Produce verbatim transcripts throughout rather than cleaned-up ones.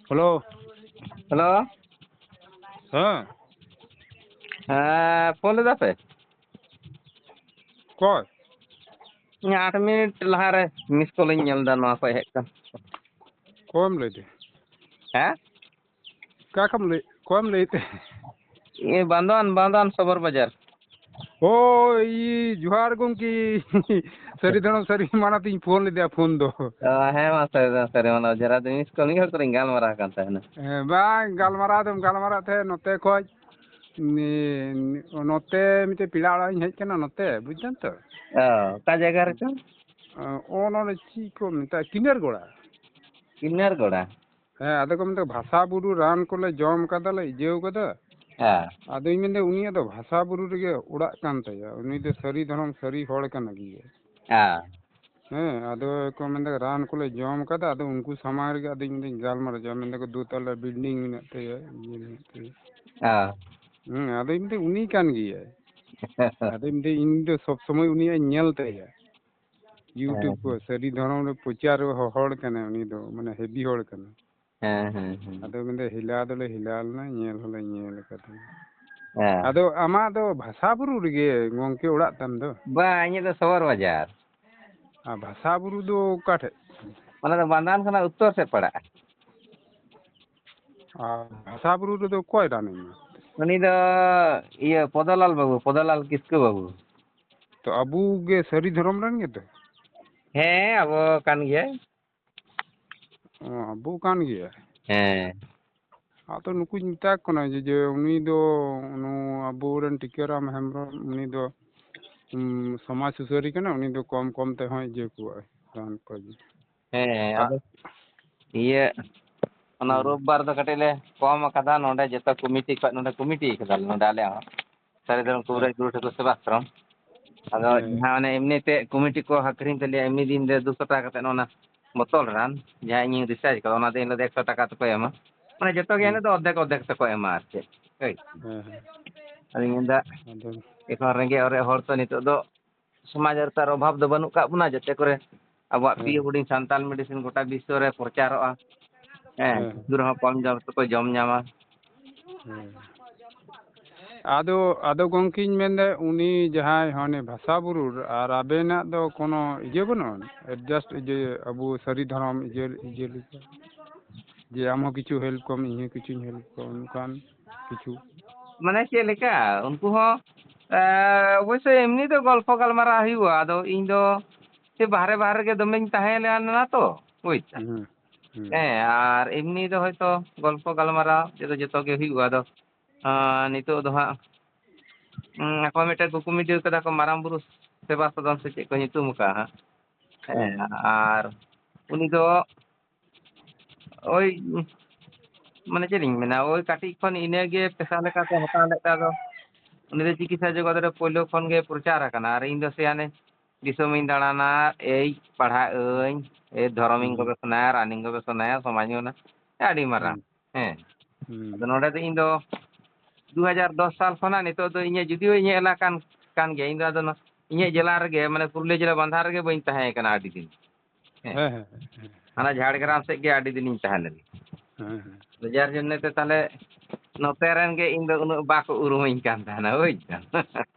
Hello. Hello. ᱦᱮᱸ᱾ ᱦᱮᱸ, phone ᱞᱮᱫᱟ ᱯᱮ? ᱚᱠᱚᱭ? ᱤᱧ ᱟᱴ ᱢᱤᱱᱤᱴ ᱞᱟᱦᱟᱨᱮ ᱢᱤᱥ ᱠᱚᱞ ᱤᱧ ᱧᱮᱞ ᱮᱫᱟ, ᱱᱚᱣᱟ ᱠᱷᱚᱡ ᱦᱮᱡ ᱠᱟᱱ᱾ ᱚᱠᱚᱭᱮᱢ ᱞᱟᱹᱭᱫᱟ? ᱦᱮᱸ? ᱚᱠᱟ ᱠᱷᱚᱱ ᱞᱟᱹᱭ, ᱚᱠᱚᱭᱮᱢ ᱞᱟᱹᱭᱮᱫ ᱛᱮ? ᱤᱭᱟᱹ, ᱵᱟᱱᱫᱳᱣᱟᱱ, ᱵᱟᱱᱫᱳᱣᱟᱱ ᱥᱚᱵᱚᱨ ᱵᱟᱡᱟᱨ᱾ ᱦᱳᱭ, ᱡᱚᱦᱟᱨ ᱜᱚᱢᱠᱮ᱾ ᱥᱟᱹᱨᱤ ᱫᱷᱚᱨᱚᱢ ᱥᱟᱹᱨᱤ ᱢᱟᱱᱟᱛᱤᱧ ᱯᱷᱳᱱ ᱞᱮᱫᱟ ᱯᱷᱳᱱ ᱫᱚ᱾ ᱚ, ᱦᱮᱸ, ᱢᱟ ᱥᱟᱹᱨᱤ ᱫᱷᱚᱨᱚᱢ ᱥᱟᱹᱨᱤ ᱢᱟᱱᱟ ᱡᱟᱨᱟ ᱫᱚ ᱢᱤᱥ ᱠᱚᱞ ᱢᱤᱫ ᱦᱚᱲ ᱠᱚᱨᱮᱧ ᱜᱟᱞᱢᱟᱨᱟᱣ ᱠᱟᱱ ᱛᱟᱦᱮᱱᱟ᱾ ᱦᱮᱸ, ᱵᱟᱝ, ᱜᱟᱞᱢᱟᱨᱟᱣ ᱫᱚᱢ ᱜᱟᱞᱢᱟᱨᱟᱣ ᱛᱟᱦᱮᱸᱫ ᱱᱚᱛᱮ ᱠᱷᱚᱡ, ᱱᱤ-, ᱱᱚᱛᱮ ᱢᱤᱫᱴᱮᱡ ᱯᱮᱲᱟ ᱚᱲᱟᱜ ᱤᱧ ᱦᱮᱡ ᱠᱟᱱᱟ ᱱᱚᱛᱮ, ᱵᱩᱡᱽ ᱫᱟᱢ ᱛᱚ? ᱚ, ᱚᱠᱟ ᱡᱟᱭᱜᱟ ᱨᱮᱪᱚᱝ? ᱚ, ᱚ, ᱱᱚᱰᱮ ᱪᱮᱫ ᱠᱚ ᱢᱮᱛᱟᱜᱼᱟ, ᱠᱤᱱᱟᱹᱨ ᱜᱚᱲᱟ᱾ ᱠᱤᱱᱟᱹᱨ ᱜᱚᱲᱟ? ᱦᱮᱸ, ᱟᱫᱚ ᱠᱚ ᱢᱮᱱᱫᱟ ᱵᱷᱟᱥᱟ ᱵᱩᱨᱩ ᱨᱟᱱ ᱠᱚᱞᱮ ᱡᱚᱢ ᱠᱟᱫᱟ, ᱞᱮ ᱤᱡᱟᱹᱣ ᱠᱟᱫᱟ᱾ ᱦᱮᱸ᱾ ᱟᱫᱚᱧ ᱢᱮᱱᱫᱟ ᱩᱱᱤᱭᱟᱜ ᱫᱚ ᱵᱷᱟᱥᱟ ᱵᱩᱨᱩ ᱨᱮᱜᱮ ᱚᱲᱟᱜ ᱠᱟᱱ ᱛᱟᱭᱟ, ᱩᱱᱤ ᱫᱚ ᱥᱟᱹᱨᱤ ᱫᱷᱚᱨᱚᱢ ᱥᱟᱹᱨᱤ ᱦᱚᱲ ᱠᱟᱱ ᱜᱮᱭᱟᱭ᱾ ᱦᱮᱸ᱾ ᱦᱮᱸ, ᱟᱫᱚ ᱠᱚ ᱢᱮᱱᱫᱟ ᱨᱟᱱ ᱠᱚᱞᱮ ᱡᱚᱢ ᱠᱟᱫᱟ, ᱟᱫᱚ ᱩᱱᱠᱩ ᱥᱟᱢᱟᱝ ᱨᱮᱜᱮ ᱟᱫᱚᱧ ᱢᱮᱱᱫᱟᱹᱧ ᱜᱟᱞᱢᱟᱨᱟᱣ ᱡᱚᱝ, ᱢᱮᱱᱫᱟ ᱠᱚ ᱫᱩ ᱛᱟᱞᱟ building ᱢᱮᱱᱟᱜ ᱛᱟᱭᱟ, ᱤᱭᱟᱹ ᱢᱮᱱᱟᱜ ᱛᱟᱭᱟ᱾ ᱦᱮᱸ᱾ ᱦᱮᱸ, ᱟᱫᱚᱧ ᱢᱮᱱᱫᱟᱹᱧ ᱩᱱᱤ ᱠᱟᱱ ᱜᱮᱭᱟᱭ᱾ ᱟᱫᱚᱧ ᱢᱮᱱᱫᱟᱹᱧ ᱤᱧ ᱫᱚ ᱥᱚᱵ ᱥᱚᱢᱚᱭ ᱩᱱᱤᱭᱟᱜ ᱤᱧ ᱧᱮᱞ ᱛᱟᱭᱟ᱾ YouTube ᱦᱮᱸ᱾ ᱠᱚ ᱥᱟᱹᱨᱤ ᱫᱷᱚᱨᱚᱢ ᱨᱮ ᱯᱨᱚᱪᱟᱨ ᱦᱚ-, ᱦᱚᱲ ᱠᱟᱱᱟᱭ ᱩᱱᱤ ᱫᱚ, ᱢᱟᱱᱮ heavy ᱦᱚᱲ ᱠᱟᱱᱟᱭ᱾ ᱦᱮᱸ, ᱦᱮᱸ, ᱦᱮᱸ᱾ ᱟᱫᱚ ᱢᱮᱱᱫᱟ ᱦᱮᱞᱟ ᱫᱚᱞᱮ ᱦᱮᱞᱟ ᱞᱮᱱᱟ, ᱧᱮᱞ ᱦᱚᱸᱞᱮ ᱧᱮᱞ ᱟᱠᱟᱫᱟ᱾ ᱦᱮᱸ᱾ ᱟᱫᱚ ᱟᱢᱟᱜ ᱫᱚ ᱵᱷᱟᱥᱟ ᱵᱩᱨᱩ ᱨᱮᱜᱮ ᱜᱚᱢᱠᱮ ᱚᱲᱟᱜ ᱛᱟᱢ ᱫᱚ? ᱵᱟᱝ, ᱤᱧᱟᱹᱜ ᱫᱚ ᱥᱚᱵᱚᱨ ᱵᱟᱡᱟᱨ᱾ ᱟᱨ ᱵᱷᱟᱥᱟ ᱵᱩᱨᱩ ᱫᱚ ᱚᱠᱟ ᱴᱷᱮᱡ? ᱚᱱᱟ ᱫᱚ ᱵᱟᱱᱫᱟᱱ ᱠᱷᱚᱱᱟᱜ ᱩᱛᱛᱚᱨ ᱥᱮᱫ ᱯᱟᱲᱟᱜᱼᱟ᱾ ᱟᱨ ᱵᱷᱟᱥᱟ ᱵᱩᱨᱩ ᱨᱮᱫᱚ ᱚᱠᱚᱭ ᱨᱟᱱ ᱮᱢᱟ? ᱩᱱᱤ ᱫᱚ ᱤᱭᱟᱹ ᱯᱚᱫᱚᱞᱟᱞ ᱵᱟᱹᱵᱩ, ᱯᱚᱫᱚᱞᱟᱞ ᱠᱤᱥᱠᱩ ᱵᱟᱹᱵᱩ᱾ ᱛᱚ ᱟᱵᱚ ᱜᱮ ᱥᱟᱹᱨᱤ ᱫᱷᱚᱨᱚᱢ ᱨᱮᱱ ᱜᱮᱛᱚ? ᱦᱮᱸ, ᱟᱵᱚ ᱠᱟᱱ ᱜᱮᱭᱟᱭ᱾ ᱚ, ᱟᱵᱚ ᱠᱟᱱ ᱜᱮᱭᱟᱭ᱾ ᱦᱮᱸ᱾ ᱟᱫᱚ ᱱᱩᱠᱩᱧ ᱢᱮᱛᱟ ᱠᱚ ᱠᱟᱱᱟ ᱡᱮ, ᱡᱮ ᱩᱱᱤ ᱫᱚ ᱱᱩ-, ᱟᱵᱚᱨᱮᱱ ᱴᱤᱠᱟᱹᱨᱟᱢ ᱦᱮᱢᱵᱨᱚᱢ, ᱩᱱᱤ ᱫᱚ, ᱩᱢ, ᱥᱚᱢᱟᱡᱽ ᱥᱩᱥᱟᱹᱨᱤ ᱠᱟᱱᱟ, ᱩᱱᱤ ᱫᱚ ᱠᱚᱢ ᱠᱚᱢ ᱛᱮᱦᱚᱸᱭ ᱤᱭᱟᱹ ᱠᱚᱣᱟᱭ, ᱨᱟᱱ ᱠᱚ᱾ ᱦᱮᱸ, ᱟᱜ- ᱟᱫᱚ ᱤᱭᱟᱹ ᱚᱱᱟ ᱦᱩᱸ᱾ ᱨᱳᱵ ᱵᱟᱨ ᱫᱚ ᱠᱟᱹᱴᱤᱡ ᱞᱮ ᱠᱚᱢ ᱟᱠᱟᱫᱟ᱾ ᱱᱚᱰᱮ ᱡᱚᱛᱚ ᱠᱚᱢᱤᱴᱤ ᱠᱷᱚᱡ, ᱱᱚᱰᱮ ᱠᱚᱢᱤᱴᱤ ᱟᱠᱟᱫᱟ ᱞᱮ ᱱᱚᱰᱮ ᱟᱞᱮ ᱦᱚᱸ᱾ ᱥᱟᱹᱨᱤ ᱫᱷᱚᱨᱚᱢ ᱦᱮᱸ᱾ ᱠᱩᱵᱨᱟᱹ ᱜᱩᱨᱩ ᱴᱷᱟᱹᱠᱩᱨ ᱥᱮᱵᱟᱥᱨᱚᱢ᱾ ᱟᱫᱚ ᱦᱮᱸ᱾ ᱡᱟᱦᱟᱸ ᱚᱱᱮ ᱮᱢᱱᱤ ᱛᱮ ᱠᱚᱢᱤᱴᱤ ᱠᱚ ᱟᱹᱠᱷᱨᱤᱧ ᱛᱟᱞᱮᱭᱟ, ᱮᱢᱱᱤ ᱫᱤᱱ ᱨᱮ ᱫᱩᱥᱚ ᱴᱟᱠᱟ ᱠᱟᱛᱮ ᱚᱱᱟ ᱵᱚᱛᱚᱞ ᱨᱟᱱ, ᱡᱟᱦᱟᱸ ᱤᱧᱤᱧ ᱨᱤᱥᱟᱨᱪ ᱠᱟᱫᱟ, ᱚᱱᱟ ᱫᱚ ᱮᱱ ᱦᱤᱞᱳᱜ ᱫᱚ ᱮᱠᱥᱚ ᱴᱟᱠᱟ ᱛᱮᱠᱚ ᱮᱢᱟ᱾ ᱢᱟᱱᱮ ᱡᱚᱛᱚ ᱜᱮ ᱦᱩᱸ᱾ ᱮᱱ ᱦᱤᱞᱳᱜ ᱫᱚ ᱚᱨᱫᱷᱮᱠ ᱚᱨᱫᱷᱮᱠ ᱛᱮᱠᱚ ᱮᱢᱟ ᱟᱨ ᱪᱮᱫ᱾ ᱦᱳᱭ᱾ ᱦᱮᱸ, ᱦᱮᱸ᱾ ᱟᱫᱚᱧ ᱢᱮᱱᱫᱟ, ᱟᱫᱚ ᱮᱠᱷᱚᱱ ᱨᱮᱸᱜᱮᱡ ᱚᱨᱮᱡ ᱦᱚᱲ ᱛᱚ ᱱᱤᱛᱚᱜ ᱫᱚ ᱥᱚᱢᱟᱡᱽ ᱨᱮ ᱛᱚ ᱟᱨ ᱚᱵᱷᱟᱵᱽ ᱫᱚ ᱵᱟᱹᱱᱩᱜ ᱠᱟᱜ ᱵᱚᱱᱟ, ᱡᱟᱛᱮ ᱠᱚᱨᱮ ᱟᱵᱚᱣᱟᱜ ᱦᱮᱸ᱾ ᱯᱤᱭᱳ ᱵᱳᱨᱰᱤᱝ ᱥᱟᱱᱛᱟᱞ ᱢᱮᱰᱤᱥᱤᱱ ᱜᱚᱴᱟ ᱵᱤᱥᱥᱚ ᱨᱮ ᱯᱨᱚᱪᱟᱨᱚᱜᱼᱟ᱾ ᱦᱮᱸ, ᱦᱮᱸ᱾ ᱠᱤᱪᱷᱩ ᱨᱮᱦᱚᱸ ᱠᱚᱢ ᱡᱚᱢ ᱛᱮᱠᱚ ᱡᱚᱢ ᱧᱟᱢᱟ᱾ ᱦᱮᱸ᱾ ᱟᱫᱚ, ᱟᱫᱚ ᱜᱚᱢᱠᱮᱧ ᱢᱮᱱᱫᱟ, ᱩᱱᱤ ᱡᱟᱦᱟᱸᱭ ᱦᱟᱱᱮ ᱵᱷᱟᱥᱟ ᱵᱩᱨᱩ ᱟᱨ ᱟᱵᱮᱱᱟᱜ ᱫᱚ ᱠᱳᱱᱳ ᱤᱭᱟᱹ ᱵᱟᱹᱱᱩᱜᱼᱟ? Adjust ᱤᱭᱟᱹ, ᱟᱵᱚ ᱥᱟᱹᱨᱤ ᱫᱷᱚᱨᱚᱢ ᱤᱭᱟᱹ, ᱤᱭᱟᱹ ᱞᱮᱠᱟ? ᱡᱮ ᱟᱢ ᱦᱚᱸ ᱠᱤᱪᱷᱩ help ᱠᱚᱢ, ᱤᱧ ᱦᱚᱸ ᱠᱤᱪᱷᱩᱧ help ᱠᱚᱢ, ᱚᱱᱠᱟᱱ ᱠᱤᱪᱷᱩ? ᱢᱟᱱᱮ ᱪᱮᱫ ᱞᱮᱠᱟ? ᱩᱱᱠᱩ ᱦᱚᱸ, ᱮ, ᱚᱵᱚᱥᱥᱳᱭ ᱮᱢᱱᱤ ᱫᱚ ᱜᱚᱞᱯᱷᱚ ᱜᱟᱞᱢᱟᱨᱟᱣ ᱦᱩᱭᱩᱜᱼᱟ᱾ ᱟᱫᱚ ᱤᱧ ᱫᱚ ᱥᱮ ᱵᱟᱦᱨᱮ, ᱵᱟᱦᱨᱮ ᱨᱮᱜᱮ ᱫᱚᱢᱮᱧ ᱛᱟᱦᱮᱸ ᱞᱮᱱᱟ ᱛᱚ, ᱵᱩᱡᱽ ᱫᱟᱢ? ᱦᱩᱸ, ᱦᱩᱸ᱾ ᱦᱮᱸ, ᱟᱨ ᱮᱢᱱᱤ ᱫᱚ ᱦᱚᱭᱛᱳ ᱜᱚᱞᱯᱷᱚ ᱜᱟᱞᱢᱟᱨᱟᱣ ᱡᱚᱛᱚ, ᱡᱚᱛᱚ ᱜᱮ ᱦᱩᱭᱩᱜᱼᱟ᱾ ᱟᱫᱚ, ᱟᱸ, ᱱᱤᱛᱚᱜ ᱫᱚ ᱦᱟᱸᱜ, ᱩᱸ, ᱟᱠᱚ ᱢᱤᱫᱴᱮᱱ ᱠᱩᱠᱢᱩ ᱠᱟᱫᱟ ᱠᱚ, ᱢᱟᱨᱟᱝ ᱵᱩᱨᱩ ᱥᱮᱵᱟ ᱥᱚᱫᱚᱱ ᱥᱮ ᱪᱮᱫ ᱠᱚ ᱧᱩᱛᱩᱢ ᱟᱠᱟᱫᱼᱟ ᱦᱟᱸᱜ᱾ ᱦᱮᱸ, ᱦᱮᱸ᱾ ᱟᱨ ᱩᱱᱤ ᱫᱚ ᱳᱭ, ᱢᱟᱱᱮ ᱪᱮᱫ ᱤᱧ ᱢᱮᱱᱟ, ᱳᱭ ᱠᱟᱹᱴᱤᱡ ᱠᱷᱚᱱ ᱤᱱᱟᱹᱜᱮ ᱯᱮᱥᱟ ᱞᱮᱠᱟᱛᱮ ᱦᱟᱛᱟᱣ ᱞᱮᱫ ᱛᱟᱭ ᱫᱚ᱾ ᱩᱱᱤ ᱫᱚ ᱪᱤᱠᱤᱛᱥᱟ ᱡᱚᱜᱚᱛ ᱨᱮ ᱯᱳᱭᱞᱳ ᱠᱷᱚᱱ ᱜᱮ ᱯᱨᱚᱪᱟᱨ ᱟᱠᱟᱱᱟ, ᱟᱨ ᱤᱧ ᱫᱚ ᱥᱮ ᱦᱟᱱᱮ ᱫᱤᱥᱚᱢᱤᱧ ᱫᱟᱬᱟᱱᱟ, ᱮᱭ ᱯᱟᱲᱦᱟᱜ ᱟᱹᱧ, ᱮᱭ ᱫᱷᱚᱨᱚᱢᱤᱧ ᱦᱩᱸ᱾ ᱜᱚᱵᱮᱥᱚᱱᱟᱭᱟ, ᱨᱟᱱᱤᱧ ᱜᱚᱵᱮᱥᱚᱱᱟᱭᱟ, ᱥᱚᱢᱟᱡᱽ ᱚᱱᱟ ᱟᱹᱰᱤ ᱢᱟᱨᱟᱝ᱾ ᱦᱩᱸ᱾ ᱦᱮᱸ᱾ ᱦᱩᱸ᱾ ᱟᱫᱚ ᱱᱚᱰᱮ ᱫᱚ ᱤᱧ ᱫᱚ ᱫᱩ ᱦᱟᱡᱟᱨ ᱫᱚᱥ ᱥᱟᱞ ᱠᱷᱚᱱᱟᱜ ᱱᱤᱛᱚᱜ ᱫᱚ ᱤᱧᱟᱹᱜ, ᱡᱩᱫᱤᱭᱳ ᱤᱧᱟᱹᱜ ᱮᱞᱟᱠᱟ ᱠᱟᱱ, ᱠᱟᱱ ᱜᱮᱭᱟ, ᱤᱧ ᱫᱚ ᱟᱫᱚ ᱱᱚ-, ᱤᱧᱟᱹᱜ ᱡᱮᱞᱟ ᱨᱮᱜᱮ, ᱢᱟᱱᱮ ᱯᱩᱨᱩᱞᱤᱭᱟᱹ ᱡᱮᱞᱟ ᱵᱟᱸᱫᱷᱟ ᱨᱮᱜᱮ ᱵᱟᱹᱧ ᱛᱟᱦᱮᱸ ᱠᱟᱱᱟ ᱟᱹᱰᱤ ᱫᱤᱱ᱾ ᱦᱮᱸ᱾ ᱦᱮᱸ, ᱦᱮᱸ, ᱦᱮᱸ᱾ ᱦᱟᱱᱟ ᱡᱷᱟᱲᱜᱨᱟᱢ ᱥᱮᱫ ᱜᱮ ᱟᱹᱰᱤ ᱫᱤᱱᱤᱧ ᱛᱟᱦᱮᱸ ᱞᱮᱱᱟ᱾ ᱦᱮᱸ, ᱦᱮᱸ᱾ ᱟᱫᱚ ᱡᱟᱨ ᱡᱚᱱᱱᱮ ᱛᱮ ᱛᱟᱦᱞᱮ ᱱᱚᱛᱮ ᱨᱮᱱ ᱜᱮ ᱤᱧ ᱫᱚ ᱩᱱᱟᱹᱜ ᱵᱟᱠᱚ ᱩᱨᱩᱢᱟᱹᱧ ᱠᱟᱱ ᱛᱟᱦᱮᱱᱟ, ᱵᱩᱡᱽ ᱫᱟᱢ᱾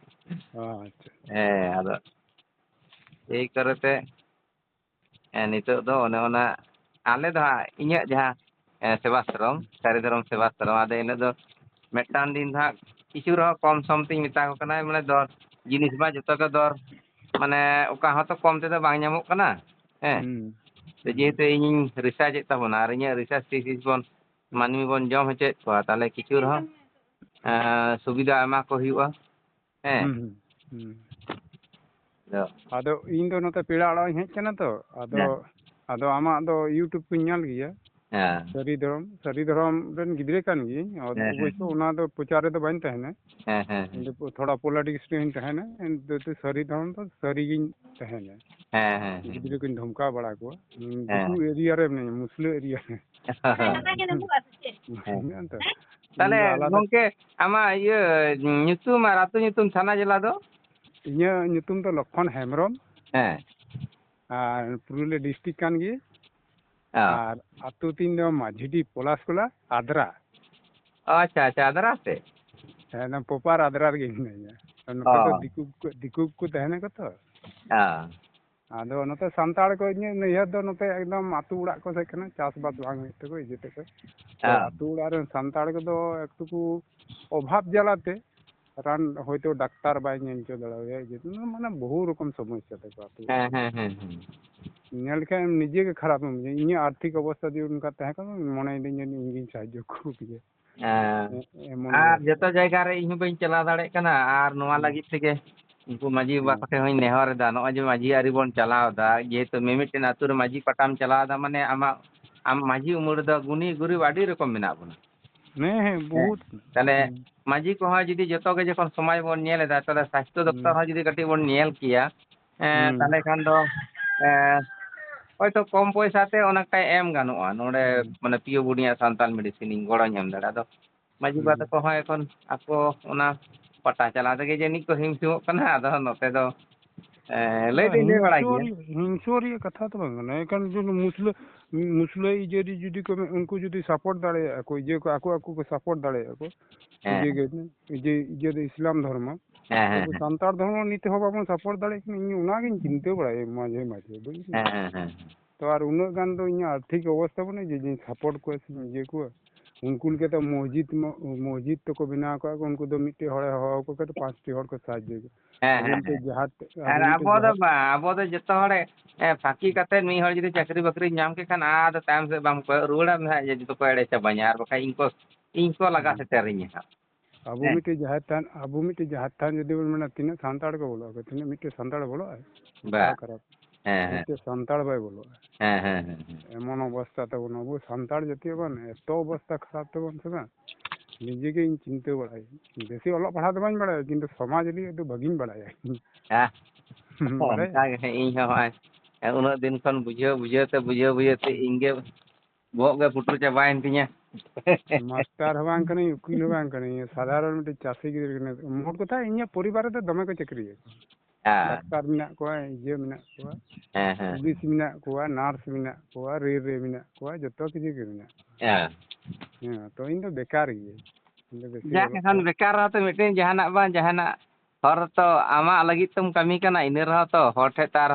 ᱚ, ᱟᱪᱪᱷᱟ᱾ ᱦᱮᱸ, ᱟᱫᱚ ᱮᱭ ᱠᱚᱨᱮ ᱛᱮ, ᱦᱮᱸ, ᱱᱤᱛᱚᱜ ᱫᱚ ᱚᱱᱮ ᱚᱱᱟ ᱟᱞᱮ ᱫᱚ ᱦᱟᱸᱜ, ᱤᱧᱟᱹᱜ ᱡᱟᱦᱟᱸ, ᱮ, ᱥᱮᱵᱟᱥᱨᱚᱢ, ᱥᱟᱹᱨᱤ ᱫᱷᱚᱨᱚᱢ ᱥᱮᱵᱟᱥᱨᱚᱢ, ᱟᱫᱚ ᱤᱱᱟᱹᱜ ᱫᱚ ᱢᱤᱫᱴᱟᱝ ᱫᱤᱱ ᱫᱚ ᱦᱟᱸᱜ ᱠᱤᱪᱷᱩ ᱨᱮᱦᱚᱸ ᱠᱚᱢ ᱥᱚᱢ ᱛᱤᱧ ᱢᱮᱛᱟ ᱠᱚ ᱠᱟᱱᱟ, ᱢᱟᱱᱮ ᱫᱚᱨ ᱡᱤᱱᱤᱥ ᱢᱟ ᱡᱚᱛᱚ ᱜᱮ ᱫᱚᱨ, ᱢᱟᱱᱮ ᱚᱠᱟ ᱦᱚᱸᱛᱚ ᱠᱚᱢ ᱛᱮᱫᱚ ᱵᱟᱝ ᱧᱟᱢᱚᱜ ᱠᱟᱱᱟ᱾ ᱦᱮᱸ᱾ ᱦᱩᱸ᱾ ᱛᱚ ᱦᱩᱸ᱾ ᱡᱮᱦᱮᱛᱩ ᱤᱧᱤᱧ ᱨᱤᱥᱟᱨᱪ ᱮᱫ ᱛᱟᱵᱚᱱᱟ ᱟᱨ ᱤᱧᱟᱹᱜ ᱨᱤᱥᱟᱨᱪ ᱛᱷᱤᱥᱤᱥ ᱵᱚᱱ ᱢᱟᱹᱱᱢᱤ ᱵᱚᱱ ᱡᱚᱢ ᱦᱚᱪᱚᱭᱮᱫ ᱠᱚᱣᱟ, ᱛᱟᱦᱞᱮ ᱠᱤᱪᱷᱩ ᱨᱮᱦᱚᱸ, ᱮᱸ, ᱥᱩᱵᱤᱫᱷᱟ ᱮᱢᱟ ᱠᱚ ᱦᱩᱭᱩᱜᱼᱟ᱾ ᱦᱮᱸ᱾ ᱦᱩᱸ, ᱦᱩᱸ, ᱦᱩᱸ᱾ ᱟᱫᱚ ᱟᱫᱚ ᱤᱧ ᱫᱚ ᱱᱚᱛᱮ ᱯᱮᱲᱟ ᱚᱲᱟᱜ ᱤᱧ ᱦᱮᱡ ᱠᱟᱱᱟ ᱛᱚ, ᱟᱫᱚ, ᱦᱮᱸ᱾ ᱟᱫᱚ ᱟᱢᱟᱜ ᱫᱚ YouTube ᱠᱚᱧ ᱧᱮᱞ ᱜᱮᱭᱟ᱾ ᱦᱮᱸ᱾ ᱥᱟᱹᱨᱤ ᱫᱷᱚᱨᱚᱢ, ᱥᱟᱹᱨᱤ ᱫᱷᱚᱨᱚᱢ ᱨᱮᱱ ᱜᱤᱫᱽᱨᱟᱹ ᱠᱟᱱ ᱜᱤᱭᱟᱹᱧ᱾ ᱟᱫᱚ ᱦᱮᱸ, ᱦᱮᱸ, ᱚᱵᱚᱥᱥᱳ ᱦᱮᱸ᱾ ᱚᱱᱟ ᱫᱚ ᱯᱨᱚᱪᱟᱨ ᱨᱮᱫᱚ ᱵᱟᱹᱧ ᱛᱟᱦᱮᱱᱟ᱾ ᱦᱮᱸ, ᱦᱮᱸ, ᱦᱮᱸ᱾ ᱤᱧ ᱫᱚ ᱛᱷᱚᱲᱟ politics ᱨᱮᱦᱚᱸᱧ ᱛᱟᱦᱮᱱᱟ᱾ ᱮᱱᱛᱮ ᱥᱟᱹᱨᱤ ᱫᱷᱚᱨᱚᱢ ᱫᱚ ᱥᱟᱹᱨᱤ ᱜᱤᱧ ᱛᱟᱦᱮᱱᱟ᱾ ᱦᱮᱸ, ᱦᱮᱸ, ᱦᱮᱸ᱾ ᱜᱤᱫᱽᱨᱟᱹ ᱠᱚᱧ ᱫᱷᱚᱢᱠᱟᱣ ᱵᱟᱲᱟ ᱠᱚᱣᱟ᱾ ᱦᱮᱸ᱾ ᱫᱤᱠᱩ area ᱨᱮ ᱢᱮᱱᱟᱹᱧᱟ, ᱢᱩᱥᱞᱟᱹ area ᱨᱮ᱾ ᱦᱮᱸ᱾ ᱦᱮᱸ, ᱛᱚ᱾ ᱛᱟᱦᱞᱮ ᱤᱧ ᱫᱚ ᱟᱞᱟᱫᱟ ᱜᱚᱝᱠᱮ, ᱟᱢᱟᱜ ᱤᱭᱟᱹ ᱧᱩᱛᱩᱢ ᱟᱨ ᱟᱹᱛᱩ ᱧᱩᱛᱩᱢ, ᱛᱷᱟᱱᱟ, ᱡᱮᱞᱟ ᱫᱚ? ᱤᱧᱟᱹᱜ ᱧᱩᱛᱩᱢ ᱫᱚ ᱞᱚᱠᱠᱷᱚᱱ ᱦᱮᱢᱵᱨᱚᱢ᱾ ᱦᱮᱸ᱾ ᱟᱨ ᱯᱩᱨᱩᱞᱤᱭᱟᱹ district ᱠᱟᱱ ᱜᱤᱭᱟᱹᱧ᱾ ᱚ᱾ ᱟᱨ ᱟᱹᱛᱩ ᱛᱤᱧ ᱫᱚ ᱢᱟᱹᱡᱷᱤᱰᱤ ᱯᱚᱞᱟᱥᱠᱚᱞᱟ ᱟᱫᱽᱨᱟ᱾ ᱚ, ᱟᱪᱪᱷᱟ, ᱟᱪᱪᱷᱟ, ᱟᱫᱽᱨᱟ ᱥᱮ? ᱦᱮᱸ, ᱚᱱᱟ ᱯᱚᱯᱟᱨ ᱟᱫᱽᱨᱟ ᱨᱮᱜᱮ ᱢᱤᱱᱟᱹᱧᱟ᱾ ᱟᱨ ᱱᱚᱛᱮ ᱫᱚ ᱚ᱾ ᱫᱤᱠᱩ ᱠᱚ, ᱫᱤᱠᱩ ᱠᱚ ᱛᱟᱦᱮᱱᱟ ᱠᱚ ᱛᱚ᱾ ᱚ᱾ ᱟᱫᱚ ᱱᱚᱛᱮ ᱥᱟᱱᱛᱟᱲ ᱠᱚ ᱤᱧᱟᱹᱜ ᱱᱟᱹᱭᱦᱟᱹᱨ ᱫᱚ ᱱᱚᱛᱮ ᱮᱠᱫᱚᱢ ᱟᱹᱛᱩ ᱚᱲᱟᱜ ᱠᱚ ᱥᱮᱫ ᱠᱟᱱᱟ, ᱪᱟᱥᱵᱟᱥ ᱵᱟᱝ ᱦᱩᱭᱩᱜ ᱛᱟᱠᱚ ᱤᱭᱟᱹ ᱛᱟᱠᱚ᱾ ᱛᱚ ᱚ᱾ ᱟᱹᱛᱩ ᱚᱲᱟᱜ ᱨᱮᱱ ᱥᱟᱱᱛᱟᱲ ᱠᱚᱫᱚ ᱮᱠᱴᱩ ᱠᱚ ᱚᱵᱷᱟᱵᱽ ᱡᱟᱞᱟᱛᱮ ᱨᱟᱱ ᱦᱚᱭᱛᱳ ᱰᱟᱠᱛᱟᱨ ᱵᱟᱭ ᱧᱮᱞ ᱦᱚᱪᱚ ᱫᱟᱲᱮᱣᱟᱭᱟ, ᱡᱮ ᱢᱟᱱᱮ ᱵᱚᱦᱩ ᱨᱚᱠᱚᱢ ᱥᱚᱢᱚᱥᱥᱟ ᱛᱟᱠᱚ ᱟᱹᱛᱩ ᱚᱲᱟᱜ ᱦᱮᱸ, ᱨᱮ᱾ ᱦᱮᱸ, ᱦᱮᱸ, ᱦᱮᱸ᱾ ᱧᱮᱞ ᱞᱮᱠᱷᱟᱱ ᱱᱤᱡᱮ ᱜᱮ ᱠᱷᱟᱨᱟᱯ ᱮᱢ ᱵᱩᱡᱷᱟᱹᱣᱟ᱾ ᱤᱧᱟᱹᱜ ᱟᱨᱛᱷᱤᱠ ᱚᱵᱚᱥᱛᱷᱟ ᱡᱩᱫᱤ ᱚᱱᱠᱟ ᱛᱟᱦᱮᱸ ᱠᱚᱜ ᱢᱟ, ᱢᱚᱱᱮᱭᱮᱫᱟᱹᱧ ᱡᱟᱹᱱᱤᱡ ᱤᱧ ᱜᱤᱧ ᱥᱟᱦᱟᱡᱽᱡᱚ ᱠᱚ ᱠᱮᱭᱟ᱾ ᱦᱮᱸ᱾ ᱮ-, ᱮᱢᱚᱱ ᱟᱨ ᱚᱵᱚᱥᱛᱷᱟ᱾ ᱡᱚᱛᱚ ᱡᱟᱭᱜᱟ ᱨᱮ ᱤᱧ ᱦᱚᱸ ᱵᱟᱹᱧ ᱪᱟᱞᱟᱣ ᱫᱟᱲᱮᱭᱟᱜ ᱠᱟᱱᱟ, ᱟᱨ ᱱᱚᱣᱟ ᱦᱩᱸ᱾ ᱞᱟᱹᱜᱤᱫ ᱛᱮᱜᱮ ᱩᱱᱠᱩ ᱢᱟᱹᱡᱷᱤ ᱵᱟᱵᱟ ᱦᱩᱸ᱾ ᱠᱚᱴᱷᱮᱱ ᱦᱚᱸᱧ ᱱᱮᱦᱚᱨ ᱮᱫᱟ, ᱱᱚᱜᱼᱚᱭ ᱡᱮ ᱢᱟᱹᱡᱷᱤ ᱟᱹᱨᱤ ᱵᱚᱱ ᱪᱟᱞᱟᱣ ᱮᱫᱟ, ᱡᱮᱦᱮᱛᱩ ᱢᱤᱢᱤᱫᱴᱮᱱ ᱟᱹᱛᱩ ᱨᱮ ᱢᱟᱹᱡᱷᱤ ᱯᱟᱴᱟᱢ ᱪᱟᱞᱟᱣ ᱮᱫᱟ, ᱢᱟᱱᱮ ᱟᱢᱟᱜ, ᱟᱢ ᱢᱟᱹᱡᱷᱤ ᱩᱢᱩᱞ ᱨᱮᱫᱚ ᱜᱩᱱᱤ ᱜᱩᱨᱤᱵ ᱟᱹᱰᱤ ᱨᱚᱠᱚᱢ ᱢᱮᱱᱟᱜ ᱵᱚᱱᱟ᱾ ᱦᱮᱸ, ᱦᱮᱸ, ᱦᱮᱸ, ᱵᱚᱦᱩᱛ᱾ ᱛᱟᱦᱞᱮ ᱦᱩᱸ᱾ ᱢᱟᱹᱡᱷᱤ ᱠᱚᱦᱚᱸ ᱡᱩᱫᱤ ᱡᱚᱛᱚ ᱜᱮ ᱡᱚᱠᱷᱚᱱ ᱥᱚᱢᱟᱭ ᱵᱚᱱ ᱧᱮᱞ ᱮᱫᱟ, ᱛᱟᱦᱞᱮ ᱥᱟᱥᱛᱷᱚ ᱫᱚᱯᱛᱚᱨ ᱦᱩᱸ᱾ ᱦᱚᱸ ᱡᱩᱫᱤ ᱠᱟᱹᱴᱤᱡ ᱵᱚᱱ ᱧᱮᱞ ᱠᱮᱭᱟ, ᱮᱸ, ᱦᱩᱸ᱾ ᱛᱟᱦᱞᱮ ᱠᱷᱟᱱ ᱫᱚ, ᱮᱸ, ᱦᱚᱭᱛᱚ ᱠᱚᱢ ᱯᱚᱭᱥᱟ ᱛᱮ ᱚᱱᱮᱠᱴᱟ ᱮᱢ ᱜᱟᱱᱚᱜᱼᱟ᱾ ᱱᱚᱰᱮ ᱦᱩᱸ᱾ ᱢᱟᱱᱮ ᱯᱤᱭᱳ ᱵᱩᱱᱤᱭᱟ ᱥᱟᱱᱛᱟᱞ ᱢᱮᱰᱤᱥᱤᱱ ᱤᱧ ᱜᱚᱲᱚᱧ ᱮᱢ ᱫᱟᱲᱮᱭᱟᱜᱼᱟ᱾ ᱟᱫᱚ ᱢᱟᱹᱡᱷᱤ ᱵᱟᱵᱟ ᱦᱩᱸ᱾ ᱛᱟᱠᱚ ᱦᱚᱸ ᱮᱠᱷᱚᱱ ᱟᱠᱚ ᱚᱱᱟ ᱯᱟᱴᱟ ᱪᱟᱞᱟᱣ ᱛᱮᱜᱮ ᱡᱟᱹᱱᱤᱡ ᱠᱚ ᱦᱤᱢ ᱥᱤᱢᱚᱜ ᱠᱟᱱᱟ᱾ ᱟᱫᱚ ᱱᱚᱛᱮ ᱫᱚ, ᱮᱸ, ᱞᱟᱹᱭ ᱵᱟᱝ, ᱫᱚᱧ ᱞᱟᱹᱭ ᱵᱟᱲᱟᱭ ᱦᱤᱝᱥᱟᱹ ᱜᱮᱭᱟ᱾ ᱨᱮᱭᱟᱜ, ᱦᱤᱝᱥᱟᱹ ᱨᱮᱭᱟᱜ ᱠᱟᱛᱷᱟ ᱫᱚ ᱵᱟᱝ ᱠᱟᱱᱟ᱾ ᱮᱱᱠᱷᱟᱱ ᱡᱩᱫᱤ ᱢᱩᱥᱞᱟᱹ, ᱢᱩᱥᱞᱟᱹ ᱤᱭᱟᱹ ᱨᱮ ᱡᱩᱫᱤ ᱠᱚ, ᱩᱱᱠᱩ ᱡᱩᱫᱤ ᱥᱟᱯᱳᱨᱴ ᱫᱟᱲᱮᱭᱟᱜᱼᱟ ᱠᱚ, ᱤᱭᱟᱹ ᱠᱚ, ᱟᱠᱚ, ᱟᱠᱚ ᱠᱚ ᱥᱟᱯᱳᱨᱴ ᱫᱟᱲᱮᱭᱟᱜᱼᱟ ᱠᱚ, ᱦᱮᱸ᱾ ᱤᱭᱟᱹ ᱜᱮ, ᱤᱭᱟᱹ, ᱤᱭᱟᱹ ᱫᱚ ᱤᱥᱞᱟᱢ ᱫᱷᱚᱨᱢᱚ᱾ ᱦᱮᱸ, ᱦᱮᱸ, ᱟᱵᱚ ᱦᱮᱸ᱾ ᱥᱟᱱᱛᱟᱲ ᱫᱷᱚᱨᱢᱚ ᱱᱤᱛ ᱦᱚᱸ ᱵᱟᱵᱚᱱ ᱥᱟᱯᱳᱨᱴ ᱫᱟᱲᱮᱭᱟᱜ ᱠᱟᱱᱟ᱾ ᱤᱧ ᱚᱱᱟᱜᱤᱧ ᱪᱤᱱᱛᱟᱹ ᱵᱟᱲᱟᱭᱟ ᱢᱟᱡᱷᱮ ᱢᱟᱡᱷᱮ, ᱵᱩᱡᱽ ᱦᱮᱸ, ᱫᱟᱢ? ᱦᱮᱸ, ᱦᱮᱸ᱾ ᱛᱚ ᱟᱨ ᱩᱱᱟᱹᱜ ᱜᱟᱱ ᱫᱚ ᱤᱧᱟᱹᱜ ᱟᱨᱛᱷᱤᱠ ᱚᱵᱚᱥᱛᱷᱟ ᱵᱟᱹᱱᱩᱜᱼᱟ ᱡᱮ ᱤᱧ ᱥᱟᱯᱳᱨᱴ ᱠᱚᱣᱟ ᱥᱮ ᱤᱭᱟᱹ ᱠᱚᱣᱟ᱾ ᱩᱱᱠᱩ ᱞᱮᱠᱟ ᱫᱚ ᱢᱚᱥᱡᱤᱫ ᱢᱚ-, ᱢᱚᱥᱡᱤᱫ ᱛᱟᱠᱚ ᱵᱮᱱᱟᱣ ᱠᱟᱜᱼᱟ ᱠᱚ, ᱩᱱᱠᱩ ᱫᱚ ᱢᱤᱫᱴᱮᱡ ᱦᱚᱲᱮ ᱦᱚᱦᱚ ᱟᱠᱚ ᱠᱷᱟᱡ ᱫᱚ ᱯᱟᱸᱪᱴᱤ ᱦᱚᱲ ᱠᱚ ᱥᱟᱦᱟᱡᱽᱡᱚᱭᱟ᱾ ᱦᱮᱸ, ᱟᱵᱚ ᱦᱮᱸ, ᱢᱤᱫᱴᱮᱡ ᱦᱮᱸ᱾ ᱡᱟᱦᱟᱸ, ᱟᱵᱚ ᱟᱨ ᱢᱤᱫᱴᱮᱡ ᱟᱵᱚ ᱫᱚ ᱡᱟᱦᱟᱸ ᱵᱟᱝ, ᱟᱵᱚ ᱫᱚ ᱡᱚᱛᱚ ᱦᱚᱲ, ᱮ, ᱯᱷᱟᱸᱠᱤ ᱠᱟᱛᱮ ᱢᱤᱫ ᱦᱚᱲ ᱡᱩᱫᱤ ᱪᱟᱹᱠᱨᱤ ᱵᱟᱹᱠᱨᱤ ᱧᱟᱢ ᱠᱮᱫ ᱠᱷᱟᱱ, ᱟᱫᱚ ᱛᱟᱭᱚᱢ ᱥᱮᱫ ᱵᱟᱢ ᱠᱚᱭᱚᱜ ᱨᱩᱣᱟᱹᱲᱟ, ᱢᱮᱱᱟ, "ᱡᱮ ᱡᱚᱛᱚ ᱠᱚ ᱮᱲᱮ ᱪᱟᱵᱟᱧᱟ, ᱟᱨ ᱵᱟᱠᱷᱟᱡ ᱤᱧ ᱠᱚ, ᱤᱧ ᱠᱚ ᱞᱟᱜᱟ ᱦᱩᱸ᱾ ᱥᱮᱴᱮᱨᱤᱧᱟ ᱦᱟᱸᱜ᱾" ᱟᱵᱚ ᱦᱮᱸ᱾ ᱢᱤᱫᱴᱮᱡ ᱡᱟᱦᱮᱨ ᱛᱷᱟᱱ, ᱟᱵᱚ ᱢᱤᱫᱴᱮᱡ ᱡᱟᱦᱮᱨ ᱛᱷᱟᱱ ᱡᱩᱫᱤ ᱵᱚᱱ ᱢᱮᱱᱟ, ᱛᱤᱱᱟᱹᱜ ᱥᱟᱱᱛᱟᱲ ᱠᱚ ᱵᱚᱞᱚᱜ ᱟᱠᱚ? ᱛᱤᱱᱟᱹᱜ ᱢᱤᱫᱴᱮᱡ ᱥᱟᱱᱛᱟᱲ ᱵᱚᱞᱚᱜ ᱟᱭ? ᱵᱟ᱾ ᱚᱠᱟ ᱠᱷᱟᱨᱟᱯ? ᱦᱮᱸ, ᱦᱮᱸ᱾ ᱢᱤᱫᱴᱮᱡ ᱥᱟᱱᱛᱟᱲ ᱵᱟᱭ ᱵᱚᱞᱚᱜᱼᱟ᱾ ᱦᱮᱸ, ᱦᱮᱸ, ᱦᱮᱸ, ᱦᱮᱸ᱾ ᱮᱢᱚᱱ ᱚᱵᱚᱥᱛᱟ ᱛᱟᱵᱚᱱ, ᱟᱵᱚ ᱥᱟᱱᱛᱟᱲ ᱡᱟᱹᱛᱤ ᱵᱟᱝ, ᱮᱛᱚ ᱚᱵᱚᱥᱛᱟ ᱠᱷᱟᱨᱟᱯ ᱛᱟᱵᱚᱱ ᱥᱮ ᱵᱟᱝ, ᱱᱤᱡᱮ ᱜᱮ ᱤᱧ ᱪᱤᱱᱛᱟᱹ ᱵᱟᱲᱟᱭᱟ᱾ ᱵᱮᱥᱤ ᱚᱞᱚᱜ ᱯᱟᱲᱦᱟᱜ ᱫᱚ ᱵᱟᱹᱧ ᱵᱟᱲᱟᱭᱟ, ᱠᱤᱱᱛᱩ ᱥᱚᱢᱟᱡᱽ ᱞᱟᱹᱜᱤᱫ ᱫᱚ ᱵᱷᱟᱹᱜᱤᱧ ᱵᱟᱲᱟᱭᱟ᱾ ᱦᱮᱸ᱾ ᱵᱟᱲᱟᱭᱟ? ᱚᱱᱠᱟ ᱜᱮ ᱤᱧ ᱦᱚᱸ ᱦᱚᱸᱜᱼᱚᱭ ᱩᱱᱟᱹᱜ ᱫᱤᱱ ᱠᱷᱚᱱ ᱵᱩᱡᱷᱟᱹᱣ, ᱵᱩᱡᱷᱟᱹᱣ ᱛᱮ, ᱵᱩᱡᱷᱟᱹᱣ, ᱵᱩᱡᱷᱟᱹᱣ ᱛᱮ ᱤᱧ ᱜᱮ ᱵᱚᱦᱚᱜ ᱜᱮ ᱯᱩᱴᱩᱨ ᱪᱟᱵᱟᱭᱮᱱ ᱛᱤᱧᱟᱹ᱾ ᱢᱟᱥᱴᱟᱨ ᱦᱚᱸ ᱵᱟᱝ ᱠᱟᱹᱱᱟᱹᱧ, ᱩᱠᱤᱞ ᱦᱚᱸ ᱵᱟᱝ ᱠᱟᱹᱱᱟᱹᱧ, ᱥᱟᱫᱷᱟᱨᱚᱱ ᱢᱤᱫᱴᱮᱡ ᱪᱟᱹᱥᱤ ᱜᱤᱫᱽᱨᱟᱹ ᱠᱟᱹᱱᱟᱹᱧ᱾ ᱢᱳᱴ ᱠᱟᱛᱷᱟ, ᱤᱧᱟᱹᱜ ᱯᱚᱨᱤᱵᱟᱨ ᱨᱮᱫᱚ ᱫᱚᱢᱮ ᱠᱚ ᱪᱟᱹᱠᱨᱤᱭᱟ᱾ ᱦᱮᱸ᱾ ᱰᱟᱠᱛᱟᱨ ᱢᱮᱱᱟᱜ ᱠᱚᱣᱟ, ᱤᱭᱟᱹ ᱢᱮᱱᱟᱜ ᱠᱚᱣᱟ, ᱦᱮᱸ, ᱦᱮᱸ᱾ ᱯᱩᱞᱤᱥ ᱢᱮᱱᱟᱜ ᱠᱚᱣᱟ, ᱱᱟᱨᱥ ᱢᱮᱱᱟᱜ ᱠᱚᱣᱟ, ᱨᱮᱞ ᱨᱮ ᱢᱮᱱᱟᱜ ᱠᱚᱣᱟ, ᱡᱚᱛᱚ ᱠᱤᱪᱷᱩ ᱜᱮ ᱢᱮᱱᱟᱜ ᱠᱚᱣᱟ᱾ ᱦᱮᱸ᱾ ᱦᱮᱸ, ᱛᱚ ᱤᱧ ᱫᱚ ᱵᱮᱠᱟᱨ ᱜᱤᱭᱟᱹᱧ᱾ ᱤᱧ ᱫᱚ ᱵᱮᱥᱤ ᱡᱟᱠ, ᱚᱞᱚᱜ ᱮᱱᱠᱷᱟᱱ ᱯᱟᱲᱦᱟᱜ ᱵᱮᱠᱟᱨ ᱨᱮᱦᱚᱸ ᱛᱚ ᱢᱤᱫᱴᱮᱱ ᱡᱟᱦᱟᱱᱟᱜ ᱵᱟᱝ ᱡᱟᱦᱟᱱᱟᱜ ᱦᱚᱨ ᱛᱚ ᱟᱢᱟᱜ ᱞᱟᱹᱜᱤᱫ ᱛᱮᱢ ᱠᱟᱹᱢᱤ ᱠᱟᱱᱟ, ᱤᱱᱟᱹ ᱨᱮᱦᱚᱸ ᱛᱚ ᱦᱚᱲ ᱴᱷᱮᱡ ᱛᱚ ᱟᱨ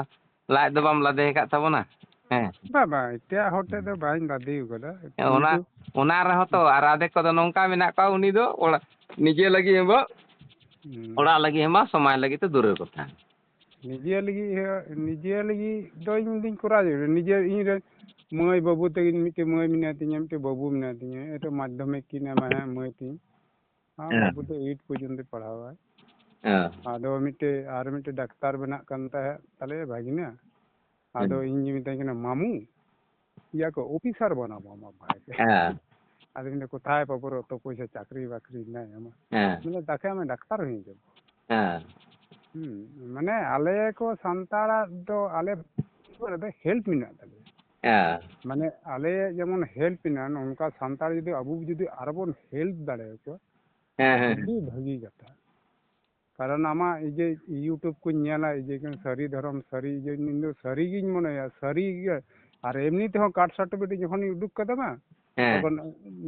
ᱞᱟᱡ ᱫᱚ ᱵᱟᱢ ᱞᱟᱫᱮ ᱟᱠᱟᱫ ᱛᱟᱵᱚᱱᱟ᱾ ᱦᱮᱸ᱾ ᱵᱟ, ᱵᱟ, ᱮᱴᱟᱜ ᱦᱚᱲ ᱴᱷᱮᱡ ᱫᱚ ᱵᱟᱹᱧ ᱞᱟᱫᱮ ᱟᱠᱟᱫᱟ᱾ ᱚᱱᱟ, ᱠᱤᱱᱛᱩ ᱚᱱᱟ ᱨᱮᱦᱚᱸ ᱛᱚ, ᱟᱨ ᱟᱫᱷᱮᱠ ᱠᱚᱫᱚ ᱱᱚᱝᱠᱟ ᱢᱮᱱᱟᱜ ᱠᱚᱣᱟ, ᱩᱱᱤ ᱫᱚ ᱚᱲᱟᱜ, ᱱᱤᱡᱮ ᱞᱟᱹᱜᱤᱫ ᱦᱚᱸ ᱵᱟᱝ, ᱦᱩᱸ᱾ ᱚᱲᱟᱜ ᱞᱟᱹᱜᱤᱫ ᱦᱚᱸ ᱵᱟᱝ, ᱥᱚᱢᱟᱡᱽ ᱞᱟᱹᱜᱤᱫ ᱛᱮ ᱫᱩᱨᱮᱨ ᱠᱚᱛᱷᱟ᱾ ᱱᱤᱡᱮ ᱞᱟᱹᱜᱤᱫ ᱦᱚᱸ, ᱱᱤᱡᱮ ᱞᱟᱹᱜᱤᱫ ᱫᱚ ᱤᱧ ᱫᱩᱧ ᱠᱚᱨᱟᱣ ᱡᱟᱹᱨᱩᱲᱟ᱾ ᱱᱤᱡᱮ ᱤᱧ ᱨᱮᱱ ᱢᱟᱹᱭ ᱵᱟᱹᱵᱩ ᱛᱟᱹᱠᱤᱱ, ᱢᱤᱫᱴᱮᱱ ᱢᱟᱹᱭ ᱢᱮᱱᱟᱭ ᱛᱤᱧᱟᱹ, ᱢᱤᱫᱴᱮᱱ ᱵᱟᱹᱵᱩ ᱢᱮᱱᱟᱭ ᱛᱤᱧᱟᱹ, ᱱᱤᱛᱚᱜ ᱢᱟᱫᱽᱫᱷᱚᱢᱤᱠ ᱠᱤᱱ ᱮᱢᱟ, ᱦᱮᱸ, ᱢᱟᱹᱭ ᱛᱤᱧ᱾ ᱟᱨ ᱦᱮᱸ᱾ ᱵᱟᱹᱵᱩ ᱫᱚ eight ᱯᱚᱨᱡᱚᱱᱛᱚ ᱯᱟᱲᱦᱟᱣᱟᱭ᱾ ᱦᱮᱸ᱾ ᱟᱫᱚ ᱢᱤᱫᱴᱮᱡ, ᱟᱨ ᱢᱤᱫᱴᱮᱡ ᱰᱟᱠᱛᱟᱨ ᱵᱮᱱᱟᱜ ᱠᱟᱱ ᱛᱟᱦᱮᱸᱫ ᱛᱟᱞᱮᱭᱟ ᱵᱷᱟᱜᱤᱱᱟ᱾ ᱟᱫᱚ ᱦᱩᱸ᱾ ᱤᱧ ᱜᱮ ᱢᱮᱛᱟᱧ ᱠᱟᱱᱟ, "ᱢᱟᱢᱩ, ᱤᱭᱟᱹ ᱠᱚ, ᱚᱯᱷᱤᱥᱟᱨ ᱵᱟᱱᱟᱵᱚ ᱟᱢᱟᱜ ᱵᱷᱟᱭ ᱠᱚ᱾" ᱦᱮᱸ᱾ ᱟᱫᱚ ᱢᱮᱱᱫᱟ, "ᱠᱚᱛᱷᱟᱭ ᱵᱟᱵᱩ ᱨᱮ ᱚᱛᱚ ᱯᱚᱭᱥᱟ, ᱪᱟᱠᱨᱤ ᱵᱟᱠᱨᱤ ᱢᱮᱱᱟᱭᱟ ᱟᱢᱟᱜ?" ᱦᱮᱸ᱾ ᱢᱮᱱᱫᱟ, "ᱫᱟᱠᱟ ᱢᱮ, ᱰᱟᱠᱛᱟᱨ ᱦᱩᱭᱩᱜ ᱡᱟᱵᱚ᱾" ᱦᱮᱸ᱾ ᱦᱩᱸ, ᱢᱟᱱᱮ ᱟᱞᱮ ᱠᱚ ᱥᱟᱱᱛᱟᱲᱟᱜ ᱫᱚ ᱟᱞᱮ ᱨᱮᱫᱚ ᱦᱮᱞᱯ ᱢᱮᱱᱟᱜ ᱛᱟᱞᱮᱭᱟ᱾ ᱦᱮᱸ᱾ ᱢᱟᱱᱮ ᱟᱞᱮ ᱡᱮᱢᱚᱱ ᱦᱮᱞᱯ ᱮᱱᱟ, ᱱᱚᱝᱠᱟ ᱥᱟᱱᱛᱟᱲ ᱡᱩᱫᱤ ᱟᱵᱚ ᱡᱩᱫᱤ ᱟᱨᱚ ᱵᱚᱱ ᱦᱮᱞᱯ ᱫᱟᱲᱮᱭᱟᱠᱚᱣᱟ, ᱦᱮᱸ, ᱦᱮᱸ, ᱦᱮᱸ᱾ ᱟᱹᱰᱤ ᱵᱷᱟᱹᱜᱤ ᱠᱟᱛᱷᱟ᱾ ᱠᱟᱨᱚᱱ ᱟᱢᱟᱜ ᱤᱭᱟᱹ YouTube ᱠᱚᱧ ᱧᱮᱞᱟ, ᱤᱭᱟᱹ ᱠᱟᱱᱟ, ᱥᱟᱹᱨᱤ ᱫᱷᱚᱨᱚᱢ, ᱥᱟᱹᱨᱤ ᱤᱭᱟᱹ, ᱤᱧ ᱫᱚ ᱥᱟᱹᱨᱤ ᱜᱤᱧ ᱢᱚᱱᱮᱭᱟ, ᱥᱟᱹᱨᱤ ᱜᱮ᱾ ᱟᱨ ᱮᱢᱱᱤ ᱛᱮᱦᱚᱸ ᱠᱟᱥᱴ ᱥᱟᱨᱴᱤᱯᱷᱤᱠᱮᱴ ᱡᱚᱠᱷᱚᱱᱤᱧ ᱩᱰᱩᱠ ᱠᱟᱫᱟ ᱵᱟᱝ, ᱦᱮᱸ᱾ ᱛᱚᱠᱷᱚᱱ,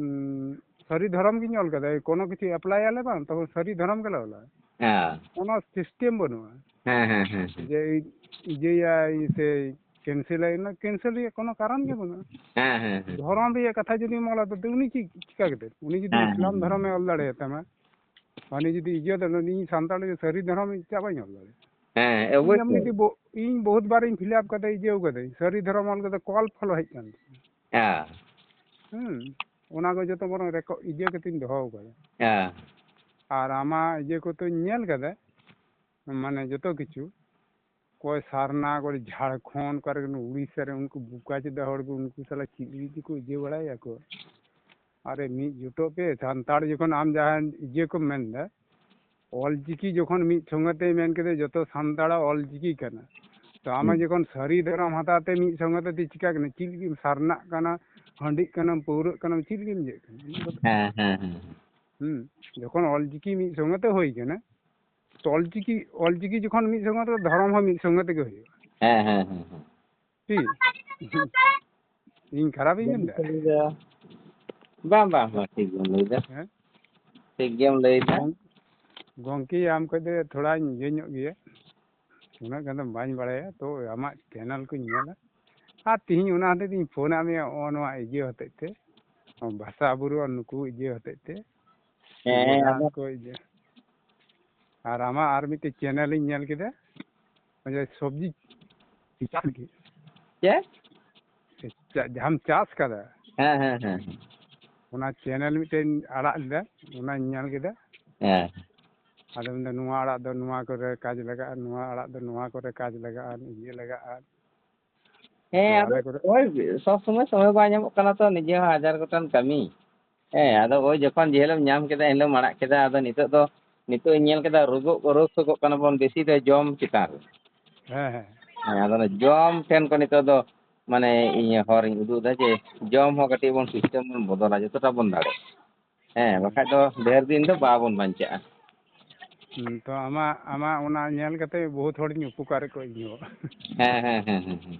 ᱩᱸ, ᱥᱟᱹᱨᱤ ᱫᱷᱚᱨᱚᱢ ᱜᱤᱧ ᱚᱞ ᱠᱟᱫᱟ, ᱠᱳᱱᱳ ᱠᱤᱪᱷᱩ ᱮᱯᱞᱟᱭ ᱟᱞᱮ ᱵᱟᱝ, ᱛᱚᱠᱷᱚᱱ ᱥᱟᱹᱨᱤ ᱫᱷᱚᱨᱚᱢ ᱜᱮᱞᱮ ᱚᱞᱟ᱾ ᱦᱮᱸ᱾ ᱠᱳᱱᱳ ᱥᱤᱥᱴᱮᱢ ᱵᱟᱹᱱᱩᱜᱼᱟ᱾ ᱦᱮᱸ, ᱦᱮᱸ, ᱦᱮᱸ, ᱦᱮᱸ᱾ ᱡᱮ ᱤᱭᱟᱹᱭᱟᱭ ᱥᱮ ᱠᱮᱱᱥᱮᱞᱟᱭ, ᱚᱱᱟ ᱠᱮᱱᱥᱮᱞ ᱨᱮᱭᱟᱜ ᱠᱳᱱᱳ ᱠᱟᱨᱚᱱ ᱜᱮ ᱵᱟᱹᱱᱩᱜᱼᱟ᱾ ᱦᱮᱸ, ᱦᱮᱸ, ᱦᱮᱸ᱾ ᱫᱷᱚᱨᱚᱢ ᱨᱮᱭᱟᱜ ᱠᱟᱛᱷᱟ ᱡᱩᱫᱤᱢ ᱚᱞᱟ, ᱛᱚ ᱩᱱᱤ ᱪᱮᱫ ᱪᱤᱠᱟ ᱠᱟᱛᱮ? ᱩᱱᱤ ᱡᱩᱫᱤ ᱦᱮᱸ, ᱤᱥᱞᱟᱢ ᱦᱮᱸ, ᱦᱮᱸ᱾ ᱫᱷᱚᱨᱚᱢᱮ ᱚᱞ ᱫᱟᱲᱮᱭᱟᱛᱟᱢᱟ, ᱩᱱᱤ ᱡᱩᱫᱤ ᱤᱭᱟᱹ ᱫᱚ, ᱤᱧ ᱥᱟᱱᱛᱟᱲ ᱜᱮ ᱥᱟᱹᱨᱤ ᱫᱷᱚᱨᱚᱢ ᱪᱮᱫᱟᱜ ᱵᱟᱹᱧ ᱚᱞ ᱫᱟᱲᱮᱭᱟᱜᱼᱟ? ᱦᱮᱸ, ᱤᱧ ᱮᱢᱱᱤ ᱚᱵᱚᱥᱥᱳᱭ᱾ ᱛᱮ ᱵᱚ-, ᱤᱧ ᱵᱚᱦᱩᱛ ᱵᱟᱨ ᱤᱧ ᱯᱷᱤᱞᱟᱯ ᱠᱟᱫᱟ, ᱤᱭᱟᱹᱣ ᱠᱟᱫᱟᱹᱧ, ᱥᱟᱹᱨᱤ ᱫᱷᱚᱨᱚᱢ ᱚᱞ ᱠᱟᱛᱮ ᱠᱚᱞ ᱯᱷᱚᱞ ᱦᱮᱡ ᱠᱟᱱ ᱛᱤᱧᱟ᱾ ᱦᱮᱸ᱾ ᱦᱩᱸ, ᱚᱱᱟ ᱠᱚ ᱡᱚᱛᱚ ᱵᱚᱨᱚᱝ ᱨᱮᱠᱚ-, ᱤᱭᱟᱹ ᱠᱟᱛᱮᱧ ᱫᱚᱦᱚ ᱠᱟᱫᱟ᱾ ᱦᱮᱸ᱾ ᱟᱨ ᱟᱢᱟᱜ ᱤᱭᱟᱹ ᱠᱚᱛᱚᱧ ᱧᱮᱞ ᱠᱟᱫᱟ, ᱢᱟᱱᱮ ᱡᱚᱛᱚ ᱠᱤᱪᱷᱩ, ᱚᱠᱚᱭ ᱥᱟᱨᱱᱟ, ᱚᱠᱚᱭ ᱡᱷᱟᱲᱠᱷᱚᱸᱰ, ᱚᱠᱟ ᱨᱮ ᱩᱲᱤᱥᱥᱟ ᱨᱮ ᱩᱱᱠᱩ ᱵᱩᱠᱟ ᱪᱮᱫᱟ ᱦᱚᱲ ᱠᱚ, ᱩᱱᱠᱩ ᱥᱟᱞᱟᱜ ᱪᱮᱫ ᱞᱟᱹᱜᱤᱫ ᱪᱚᱠᱚ ᱤᱭᱟᱹ ᱵᱟᱲᱟᱭᱟᱠᱚ᱾ ᱟᱨᱮ ᱢᱤᱫ ᱡᱩᱴᱚᱜ ᱯᱮ, ᱥᱟᱱᱛᱟᱲ ᱡᱚᱠᱷᱚᱱ ᱟᱢ ᱡᱟᱦᱟᱸ ᱤᱭᱟᱹ ᱠᱚᱢ ᱢᱮᱱᱫᱟ, ᱚᱞ ᱪᱤᱠᱤ ᱡᱚᱠᱷᱚᱱ ᱢᱤᱫ ᱥᱚᱸᱜᱮ ᱛᱮᱭ ᱢᱮᱱ ᱠᱮᱫᱟ ᱡᱚᱛᱚ ᱥᱟᱱᱛᱟᱲᱟᱜ ᱚᱞ ᱪᱤᱠᱤ ᱠᱟᱱᱟ, ᱛᱚ ᱟᱢ ᱦᱩᱸ᱾ ᱡᱚᱠᱷᱚᱱ ᱥᱟᱹᱨᱤ ᱫᱷᱚᱨᱚᱢ ᱦᱟᱛᱟᱣ ᱛᱮ ᱢᱤᱫ ᱥᱚᱸᱜᱮ ᱛᱮ ᱪᱤᱠᱟ ᱠᱟᱱᱟ? ᱪᱮᱫ ᱞᱟᱹᱜᱤᱫ ᱮᱢ ᱥᱟᱨᱱᱟᱜ ᱠᱟᱱᱟ, ᱦᱟᱺᱰᱤᱜ ᱠᱟᱱᱟᱢ, ᱯᱟᱹᱣᱨᱟᱹᱜ ᱠᱟᱱᱟᱢ, ᱪᱮᱫ ᱞᱟᱹᱜᱤᱫ ᱮᱢ ᱤᱭᱟᱹᱜ ᱠᱟᱱᱟ? ᱦᱮᱸ, ᱦᱮᱸ, ᱦᱮᱸ᱾ ᱦᱩᱸ, ᱡᱚᱠᱷᱚᱱ ᱚᱞ ᱪᱤᱠᱤ ᱢᱤᱫ ᱥᱚᱸᱜᱮ ᱛᱮ ᱦᱩᱭ ᱠᱟᱱᱟ, ᱚᱞᱪᱤᱠᱤ, ᱚᱞᱪᱤᱠᱤ ᱡᱚᱠᱷᱚᱱ ᱢᱤᱫ ᱥᱚᱸᱜᱮ ᱛᱮ, ᱫᱷᱚᱨᱚᱢ ᱦᱚᱸ ᱢᱤᱫ ᱥᱚᱸᱜᱮ ᱛᱮᱜᱮ ᱦᱩᱭᱩᱜᱼᱟ᱾ ᱦᱮᱸ, ᱦᱮᱸ, ᱦᱮᱸ, ᱦᱮᱸ᱾ ᱴᱷᱤᱠ? ᱤᱧ ᱠᱷᱟᱨᱟᱯ ᱤᱧ ᱢᱮᱱ ᱮᱫᱟ? ᱵᱟᱝ, ᱵᱟᱝ, ᱵᱟᱝ, ᱴᱷᱤᱠ ᱜᱮᱢ ᱞᱟᱹᱭ ᱮᱫᱟ᱾ ᱦᱮᱸ? ᱴᱷᱤᱠ ᱜᱮᱢ ᱞᱟᱹᱭ ᱮᱫᱟ᱾ ᱜᱚᱝ-, ᱜᱚᱝᱠᱮ, ᱟᱢ ᱠᱷᱚᱡ ᱫᱚ ᱛᱷᱚᱲᱟᱧ ᱤᱭᱟᱹ ᱧᱚᱜ ᱜᱮᱭᱟ, ᱩᱱᱟᱹᱜ ᱜᱟᱱ ᱫᱚ ᱵᱟᱹᱧ ᱵᱟᱲᱟᱭᱟ, ᱛᱚ ᱟᱢᱟᱜ ᱪᱮᱱᱮᱞ ᱠᱚᱧ ᱧᱮᱞᱟ᱾ ᱟᱨ ᱛᱤᱦᱤᱧ ᱚᱱᱟ ᱦᱚᱛᱮᱡ ᱛᱤᱧ ᱯᱷᱳᱱ ᱟᱫ ᱢᱮᱭᱟ, ᱱᱚᱜᱼᱚ ᱱᱚᱣᱟ ᱤᱭᱟᱹ ᱦᱚᱛᱮᱡ ᱛᱮ, ᱵᱷᱟᱥᱟ ᱟᱵᱚ ᱱᱩᱠᱩ ᱤᱭᱟᱹ ᱦᱚᱛᱮᱡ ᱛᱮ, ᱦᱮᱸ, ᱵᱚᱫᱟ ᱟᱫᱚ ᱠᱚ ᱤᱭᱟᱹ᱾ ᱟᱨ ᱟᱢᱟᱜ ᱟᱨ ᱢᱤᱫᱴᱮᱡ ᱪᱮᱱᱮᱞ ᱤᱧ ᱧᱮᱞ ᱠᱮᱫᱟ, ᱚᱱᱮ ᱥᱚᱵᱽᱡᱤ ᱪᱟᱥ ᱜᱮ᱾ ᱪᱮᱫ? ᱪᱟ-, ᱡᱟᱦᱟᱸᱢ ᱪᱟᱥ ᱠᱟᱫᱟ, ᱦᱮᱸ, ᱦᱮᱸ, ᱦᱮᱸ, ᱦᱮᱸ᱾ ᱚᱱᱟ ᱪᱮᱱᱮᱞ ᱢᱤᱫᱴᱮᱱ ᱟᱲᱟᱜ ᱞᱮᱫᱟ, ᱚᱱᱟᱧ ᱧᱮᱞ ᱠᱮᱫᱟ᱾ ᱦᱮᱸ᱾ ᱟᱫᱚ ᱢᱮᱱᱫᱟ, "ᱱᱚᱣᱟ ᱟᱲᱟᱜ ᱫᱚ ᱱᱚᱣᱟ ᱠᱚᱨᱮ ᱠᱟᱡᱽ ᱞᱟᱜᱟᱜᱼᱟ, ᱱᱚᱣᱟ ᱟᱲᱟᱜ ᱫᱚ ᱱᱚᱣᱟ ᱠᱚᱨᱮ ᱠᱟᱡᱽ ᱞᱟᱜᱟᱜᱼᱟ, ᱤᱭᱟᱹ ᱞᱟᱜᱟᱜᱼᱟ, ᱦᱮᱸ, ᱛᱚ ᱟᱫᱚ ᱟᱞᱮ ᱠᱚᱨᱮ ᱳᱭ ᱥᱚᱵ ᱥᱚᱢᱚᱭ ᱥᱚᱢᱚᱭ ᱵᱟᱭ ᱧᱟᱢᱚᱜ ᱠᱟᱱᱟ ᱛᱚ, ᱱᱤᱡᱮ ᱦᱚᱸ ᱦᱟᱡᱟᱨ ᱜᱚᱴᱟᱝ ᱠᱟᱹᱢᱤ᱾ ᱦᱮᱸ, ᱦᱩᱸ, ᱟᱫᱚ ᱳᱭ ᱡᱚᱠᱷᱚᱱ ᱡᱮ ᱦᱤᱞᱳᱜ ᱧᱟᱢ ᱠᱮᱫᱟ, ᱮᱱ ᱦᱤᱞᱳᱜ ᱟᱲᱟᱜ ᱠᱮᱫᱟ᱾ ᱟᱫᱚ ᱱᱤᱛᱚᱜ ᱫᱚ, ᱱᱤᱛᱚᱜ ᱤᱧ ᱧᱮᱞ ᱠᱮᱫᱟ, ᱨᱳᱜᱳᱜ, ᱨᱳᱜᱽ ᱥᱳᱜᱳᱜ ᱠᱟᱱᱟ ᱵᱚᱱ ᱵᱮᱥᱤ ᱫᱚ ᱡᱚᱢ ᱪᱮᱛᱟᱱ ᱨᱮ᱾ ᱦᱮᱸ, ᱦᱮᱸ᱾ ᱦᱮᱸ, ᱟᱫᱚ ᱚᱱᱟ ᱡᱚᱢ ᱴᱷᱮᱱ ᱠᱷᱚᱱ ᱱᱤᱛᱚᱜ ᱫᱚ, ᱢᱟᱱᱮ, ᱤᱧ ᱦᱚᱨᱤᱧ ᱩᱫᱩᱜ ᱮᱫᱟ ᱡᱮ ᱡᱚᱢ ᱦᱚᱸ ᱠᱟᱹᱴᱤᱡ ᱵᱚᱱ ᱥᱤᱥᱴᱮᱢ ᱵᱚᱱ ᱵᱚᱫᱚᱞᱟ, ᱡᱚᱛᱚᱴᱟ ᱵᱚᱱ ᱫᱟᱲᱮᱜ᱾ ᱦᱮᱸ, ᱵᱟᱠᱷᱟᱡ ᱫᱚ ᱰᱷᱮᱨ ᱫᱤᱱ ᱫᱚ ᱵᱟᱵᱚᱱ ᱵᱟᱧᱪᱟᱜᱼᱟ᱾ ᱦᱩᱸ, ᱛᱚ ᱟᱢᱟᱜ, ᱟᱢᱟᱜ ᱚᱱᱟ ᱧᱮᱞ ᱠᱟᱛᱮ ᱵᱚᱦᱩᱛ ᱦᱚᱲᱤᱧ ᱩᱯᱚᱠᱟᱨ ᱠᱚ ᱤᱧ ᱦᱚᱸ᱾ ᱦᱮᱸ, ᱦᱮᱸ, ᱦᱮᱸ, ᱦᱮᱸ, ᱦᱮᱸ᱾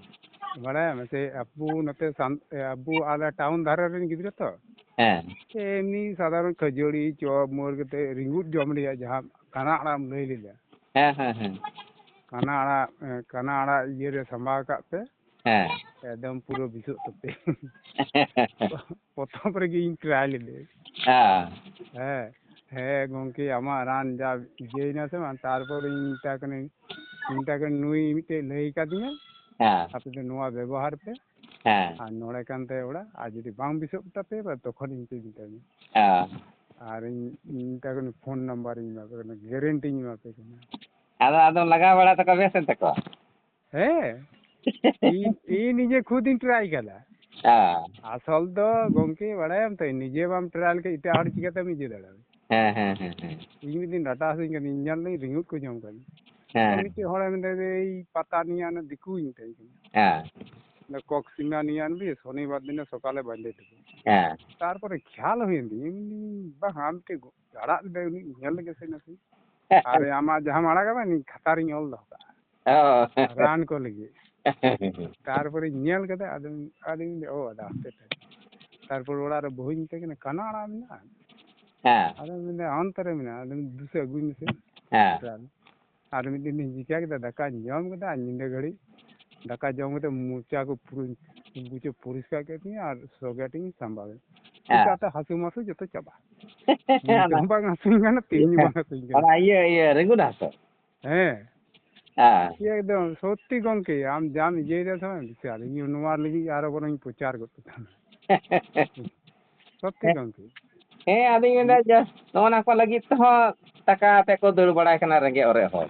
ᱵᱟᱲᱟᱭᱟᱢ ᱥᱮ, ᱟᱵᱚ ᱱᱚᱛᱮ ᱥᱟᱱ-, ᱮ, ᱟᱵᱚ ᱟᱞᱮ ᱴᱟᱣᱩᱱ ᱫᱷᱟᱨᱮ ᱨᱮᱱ ᱜᱤᱫᱽᱨᱟᱹ ᱛᱚ, ᱦᱮᱸ᱾ ᱮᱢᱱᱤ ᱥᱟᱫᱷᱟᱨᱚᱱ ᱠᱷᱟᱹᱡᱟᱹᱲᱤ, ᱪᱚᱯ, ᱢᱳᱨ ᱠᱟᱛᱮ ᱨᱤᱸᱜᱩᱫ ᱡᱚᱢ ᱨᱮᱭᱟᱜ ᱡᱟᱦᱟᱸ ᱠᱟᱱᱟ ᱟᱲᱟᱜ ᱮᱢ ᱞᱟᱹᱭ ᱞᱮᱫᱟ᱾ ᱦᱮᱸ, ᱦᱮᱸ, ᱦᱮᱸ᱾ ᱠᱟᱱᱟ ᱟᱲᱟᱜ, ᱮ, ᱠᱟᱱᱟ ᱟᱲᱟᱜ ᱤᱭᱟᱹ ᱨᱮ ᱥᱟᱢᱵᱟᱣ ᱠᱟᱜ ᱯᱮ᱾ ᱦᱮᱸ᱾ ᱮᱠᱫᱚᱢ ᱯᱩᱨᱟᱹ ᱵᱤᱥᱚᱜ ᱛᱟᱯᱮ᱾ ᱯᱨᱚᱛᱷᱚᱢ ᱨᱮᱜᱮ ᱤᱧ ᱴᱨᱟᱭ ᱞᱮᱫᱟᱹᱧ᱾ ᱦᱮᱸ᱾ ᱦᱮᱸ, ᱦᱮᱸ ᱜᱚᱝᱠᱮ, ᱟᱢᱟᱜ ᱨᱟᱱ ᱡᱟ ᱤᱭᱟᱹᱭᱮᱱᱟ ᱥᱮ ᱵᱟᱝ, ᱛᱟᱨᱯᱚᱨ ᱤᱧ ᱢᱮᱛᱟ ᱠᱟᱹᱱᱟᱹᱧ, ᱤᱧ ᱢᱮᱛᱟ ᱠᱟᱹᱱᱟᱹᱧ, ᱱᱩᱭ ᱢᱤᱫᱴᱮᱡ ᱞᱟᱹᱭ ᱠᱟᱫᱤᱧᱟ, ᱦᱮᱸ᱾ ᱟᱯᱮ ᱫᱚ ᱱᱚᱣᱟ ᱵᱮᱵᱚᱦᱟᱨ ᱯᱮ᱾ ᱦᱮᱸ᱾ ᱟᱨ ᱱᱚᱰᱮ ᱠᱟᱱ ᱛᱟᱭᱟ ᱚᱲᱟᱜ, ᱟᱨ ᱡᱩᱫᱤ ᱵᱟᱝ ᱵᱮᱥᱚᱜ ᱛᱟᱯᱮᱭᱟ, ᱛᱚᱠᱷᱚᱱ ᱤᱧ ᱯᱮ ᱢᱮᱛᱟᱹᱧᱟ᱾ ᱦᱮᱸ᱾ ᱟᱨ ᱤᱧ, ᱤᱧ ᱢᱮᱛᱟ ᱠᱟᱹᱱᱟᱹᱧ ᱯᱷᱳᱱ ᱱᱟᱢᱵᱟᱨ ᱤᱧ ᱮᱢᱟ ᱯᱮ ᱠᱟᱱᱟ, ᱜᱮᱨᱮᱱᱴᱤᱧ ᱮᱢᱟ ᱯᱮ ᱠᱟᱱᱟ᱾ ᱟᱫᱚ, ᱟᱫᱚᱢ ᱞᱟᱜᱟᱣ ᱵᱟᱲᱟ ᱛᱟᱠᱚ ᱵᱮᱥ ᱮᱱ ᱛᱟᱠᱚᱣᱟ? ᱦᱮᱸ, ᱤᱧ, ᱤᱧ ᱱᱤᱡᱮ ᱠᱷᱩᱫ ᱤᱧ ᱴᱨᱟᱭ ᱠᱟᱫᱟ᱾ ᱦᱮᱸ᱾ ᱟᱥᱚᱞ ᱫᱚ ᱜᱚᱝᱠᱮ ᱵᱟᱲᱟᱭᱟᱢ ᱛᱚ, ᱱᱤᱡᱮ ᱵᱟᱢ ᱴᱨᱟᱭ ᱞᱮᱠᱷᱟᱱ ᱮᱴᱟᱜ ᱦᱚᱲ ᱪᱤᱠᱟᱹᱛᱮᱢ ᱤᱭᱟᱹ ᱫᱟᱲᱮᱭᱟᱜᱼᱟ? ᱦᱮᱸ, ᱦᱮᱸ, ᱦᱮᱸ, ᱦᱮᱸ᱾ ᱤᱧ ᱢᱤᱫ ᱫᱤᱱ ᱰᱟᱴᱟ ᱦᱟᱹᱥᱩᱧ ᱠᱟᱱᱟ, ᱤᱧ ᱧᱮᱞ ᱫᱟᱹᱧ ᱨᱤᱸᱜᱩᱫ ᱠᱚ ᱡᱚᱢ ᱠᱟᱱᱟ᱾ ᱦᱮᱸ᱾ ᱢᱤᱫᱴᱮᱡ ᱦᱚᱲᱮ ᱢᱮᱱᱫᱟ ᱡᱮ, "ᱮᱭ ᱯᱟᱛᱟ ᱱᱤᱭᱟᱹ ᱚᱱᱟ ᱫᱤᱠᱩᱧ ᱢᱮᱛᱟᱭ ᱠᱟᱱᱟ᱾ ᱦᱮᱸ᱾ ᱚᱱᱟ ᱠᱚᱠ ᱥᱤᱢᱟ ᱱᱤᱭᱟᱹ ᱟᱱᱵᱤ, ᱥᱚᱱᱤᱵᱟᱨ ᱫᱤᱱᱮ ᱥᱚᱠᱟᱞᱮ ᱵᱟᱸᱫᱮ ᱦᱚᱴᱚ ᱠᱟᱜᱼᱟ᱾" ᱦᱮᱸ᱾ ᱛᱟᱨᱯᱚᱨᱮ ᱠᱷᱮᱭᱟᱞ ᱦᱩᱭᱮᱱ ᱛᱤᱧᱟ, ᱤᱧ ᱢᱮᱱᱫᱟᱹᱧ, "ᱵᱟᱝ, ᱟᱢ ᱢᱤᱫᱴᱮᱡ ᱟᱲᱟᱜ ᱞᱮᱫᱟᱭ, ᱩᱱᱤ ᱧᱮᱞ ᱞᱮᱜᱮ ᱥᱮ ᱱᱟᱥᱮ᱾" ᱟᱨ ᱟᱢᱟᱜ ᱡᱟᱦᱟᱸᱢ ᱟᱲᱟᱜᱟ ᱵᱟᱝ, ᱤᱧ ᱠᱷᱟᱛᱟ ᱨᱤᱧ ᱚᱞ ᱫᱚᱦᱚ ᱠᱟᱜᱼᱟ ᱚ᱾ ᱨᱟᱱ ᱠᱚ ᱞᱟᱹᱜᱤᱫ᱾ ᱛᱟᱨᱯᱚᱨᱮᱧ ᱧᱮᱞ ᱠᱮᱫᱟ, ᱟᱫᱚᱧ ᱟᱫᱚᱧ ᱢᱮᱱᱫᱟ, "ᱚ ᱫᱟ, ᱦᱟᱯᱮ ᱛᱟᱦᱞᱮ᱾" ᱛᱟᱨᱯᱚᱨ ᱚᱲᱟᱜ ᱨᱮ ᱵᱟᱹᱦᱩᱧ ᱢᱮᱛᱟᱭ ᱠᱟᱱᱟ, "ᱠᱟᱱᱟ ᱟᱲᱟᱜ ᱢᱮᱱᱟᱜᱼᱟ?" ᱦᱮᱸ᱾ ᱟᱫᱚ ᱢᱮᱱᱫᱟ, "ᱚᱱᱛᱮ ᱨᱮ ᱢᱮᱱᱟᱜᱼᱟ, ᱟᱫᱚ ᱫᱩᱥᱮ ᱟᱹᱜᱩᱭ ᱢᱮᱥᱮ᱾" ᱦᱮᱸ᱾ ᱟᱨ ᱢᱤᱫ ᱫᱤᱱ ᱤᱧ ᱪᱤᱠᱟᱹ ᱠᱮᱫᱟ, ᱫᱟᱠᱟᱧ ᱡᱚᱢ ᱠᱮᱫᱟ, ᱟᱨ ᱧᱤᱫᱟᱹ ᱜᱷᱟᱹᱲᱤᱡ ᱫᱟᱠᱟ ᱡᱚᱢ ᱠᱟᱛᱮ ᱢᱚᱪᱟ ᱠᱚ ᱯᱩᱨᱟᱹᱧ ᱜᱩᱪᱟᱹ ᱯᱚᱨᱤᱥᱠᱟᱨ ᱠᱮᱫ ᱛᱤᱧᱟ ᱟᱨ ᱥᱚᱜᱮᱴ ᱤᱧ ᱥᱟᱢᱵᱟᱣ ᱮᱱ᱾ ᱦᱮᱸ᱾ ᱪᱤᱠᱟᱹᱛᱮ ᱦᱟᱹᱥᱩ ᱢᱟᱹᱥᱩ ᱡᱚᱛᱚ ᱪᱟᱵᱟ᱾ ᱱᱤᱛ ᱚᱱᱟ, ᱦᱚᱸ ᱵᱟᱝ ᱦᱟᱹᱥᱩᱧ ᱠᱟᱱᱟ, ᱛᱮᱦᱮᱧ ᱦᱚᱸ ᱵᱟᱝ ᱦᱟᱹᱥᱩᱧ ᱠᱟᱱᱟ᱾ ᱚᱱᱟ ᱤᱭᱟᱹ, ᱤᱭᱟᱹ, ᱨᱮᱸᱜᱩᱱ ᱦᱟᱹᱥᱩ? ᱦᱮᱸ᱾ ᱦᱮᱸ᱾ ᱮᱠᱫᱚᱢ ᱥᱚᱛᱛᱤ ᱜᱚᱝᱠᱮ, ᱟᱢ ᱡᱟᱢ ᱤᱭᱟᱹᱭ ᱫᱟ ᱥᱮ ᱵᱟᱝ, ᱵᱤᱥᱟᱞ, ᱤᱧ ᱱᱚᱣᱟ ᱞᱟᱹᱜᱤᱫ ᱟᱨᱚ ᱵᱚᱨᱚᱝ ᱤᱧ ᱯᱨᱚᱪᱟᱨ ᱜᱚᱫ ᱠᱟᱜ ᱠᱟᱱᱟ᱾ ᱥᱚᱛᱛᱤ ᱦᱮᱸ᱾ ᱜᱚᱝᱠᱮ᱾ ᱦᱮᱸ, ᱟᱫᱚᱧ ᱢᱮᱱᱫᱟ ᱡᱮ ᱱᱚᱜᱼᱚ ᱱᱟ ᱠᱚ ᱞᱟᱹᱜᱤᱫ ᱛᱮᱦᱚᱸ ᱴᱟᱠᱟ ᱟᱛᱮ ᱠᱚ ᱫᱟᱹᱲ ᱵᱟᱲᱟᱭ ᱠᱟᱱᱟ ᱨᱮᱸᱜᱮᱡ ᱚᱨᱮᱡ ᱦᱚᱲ᱾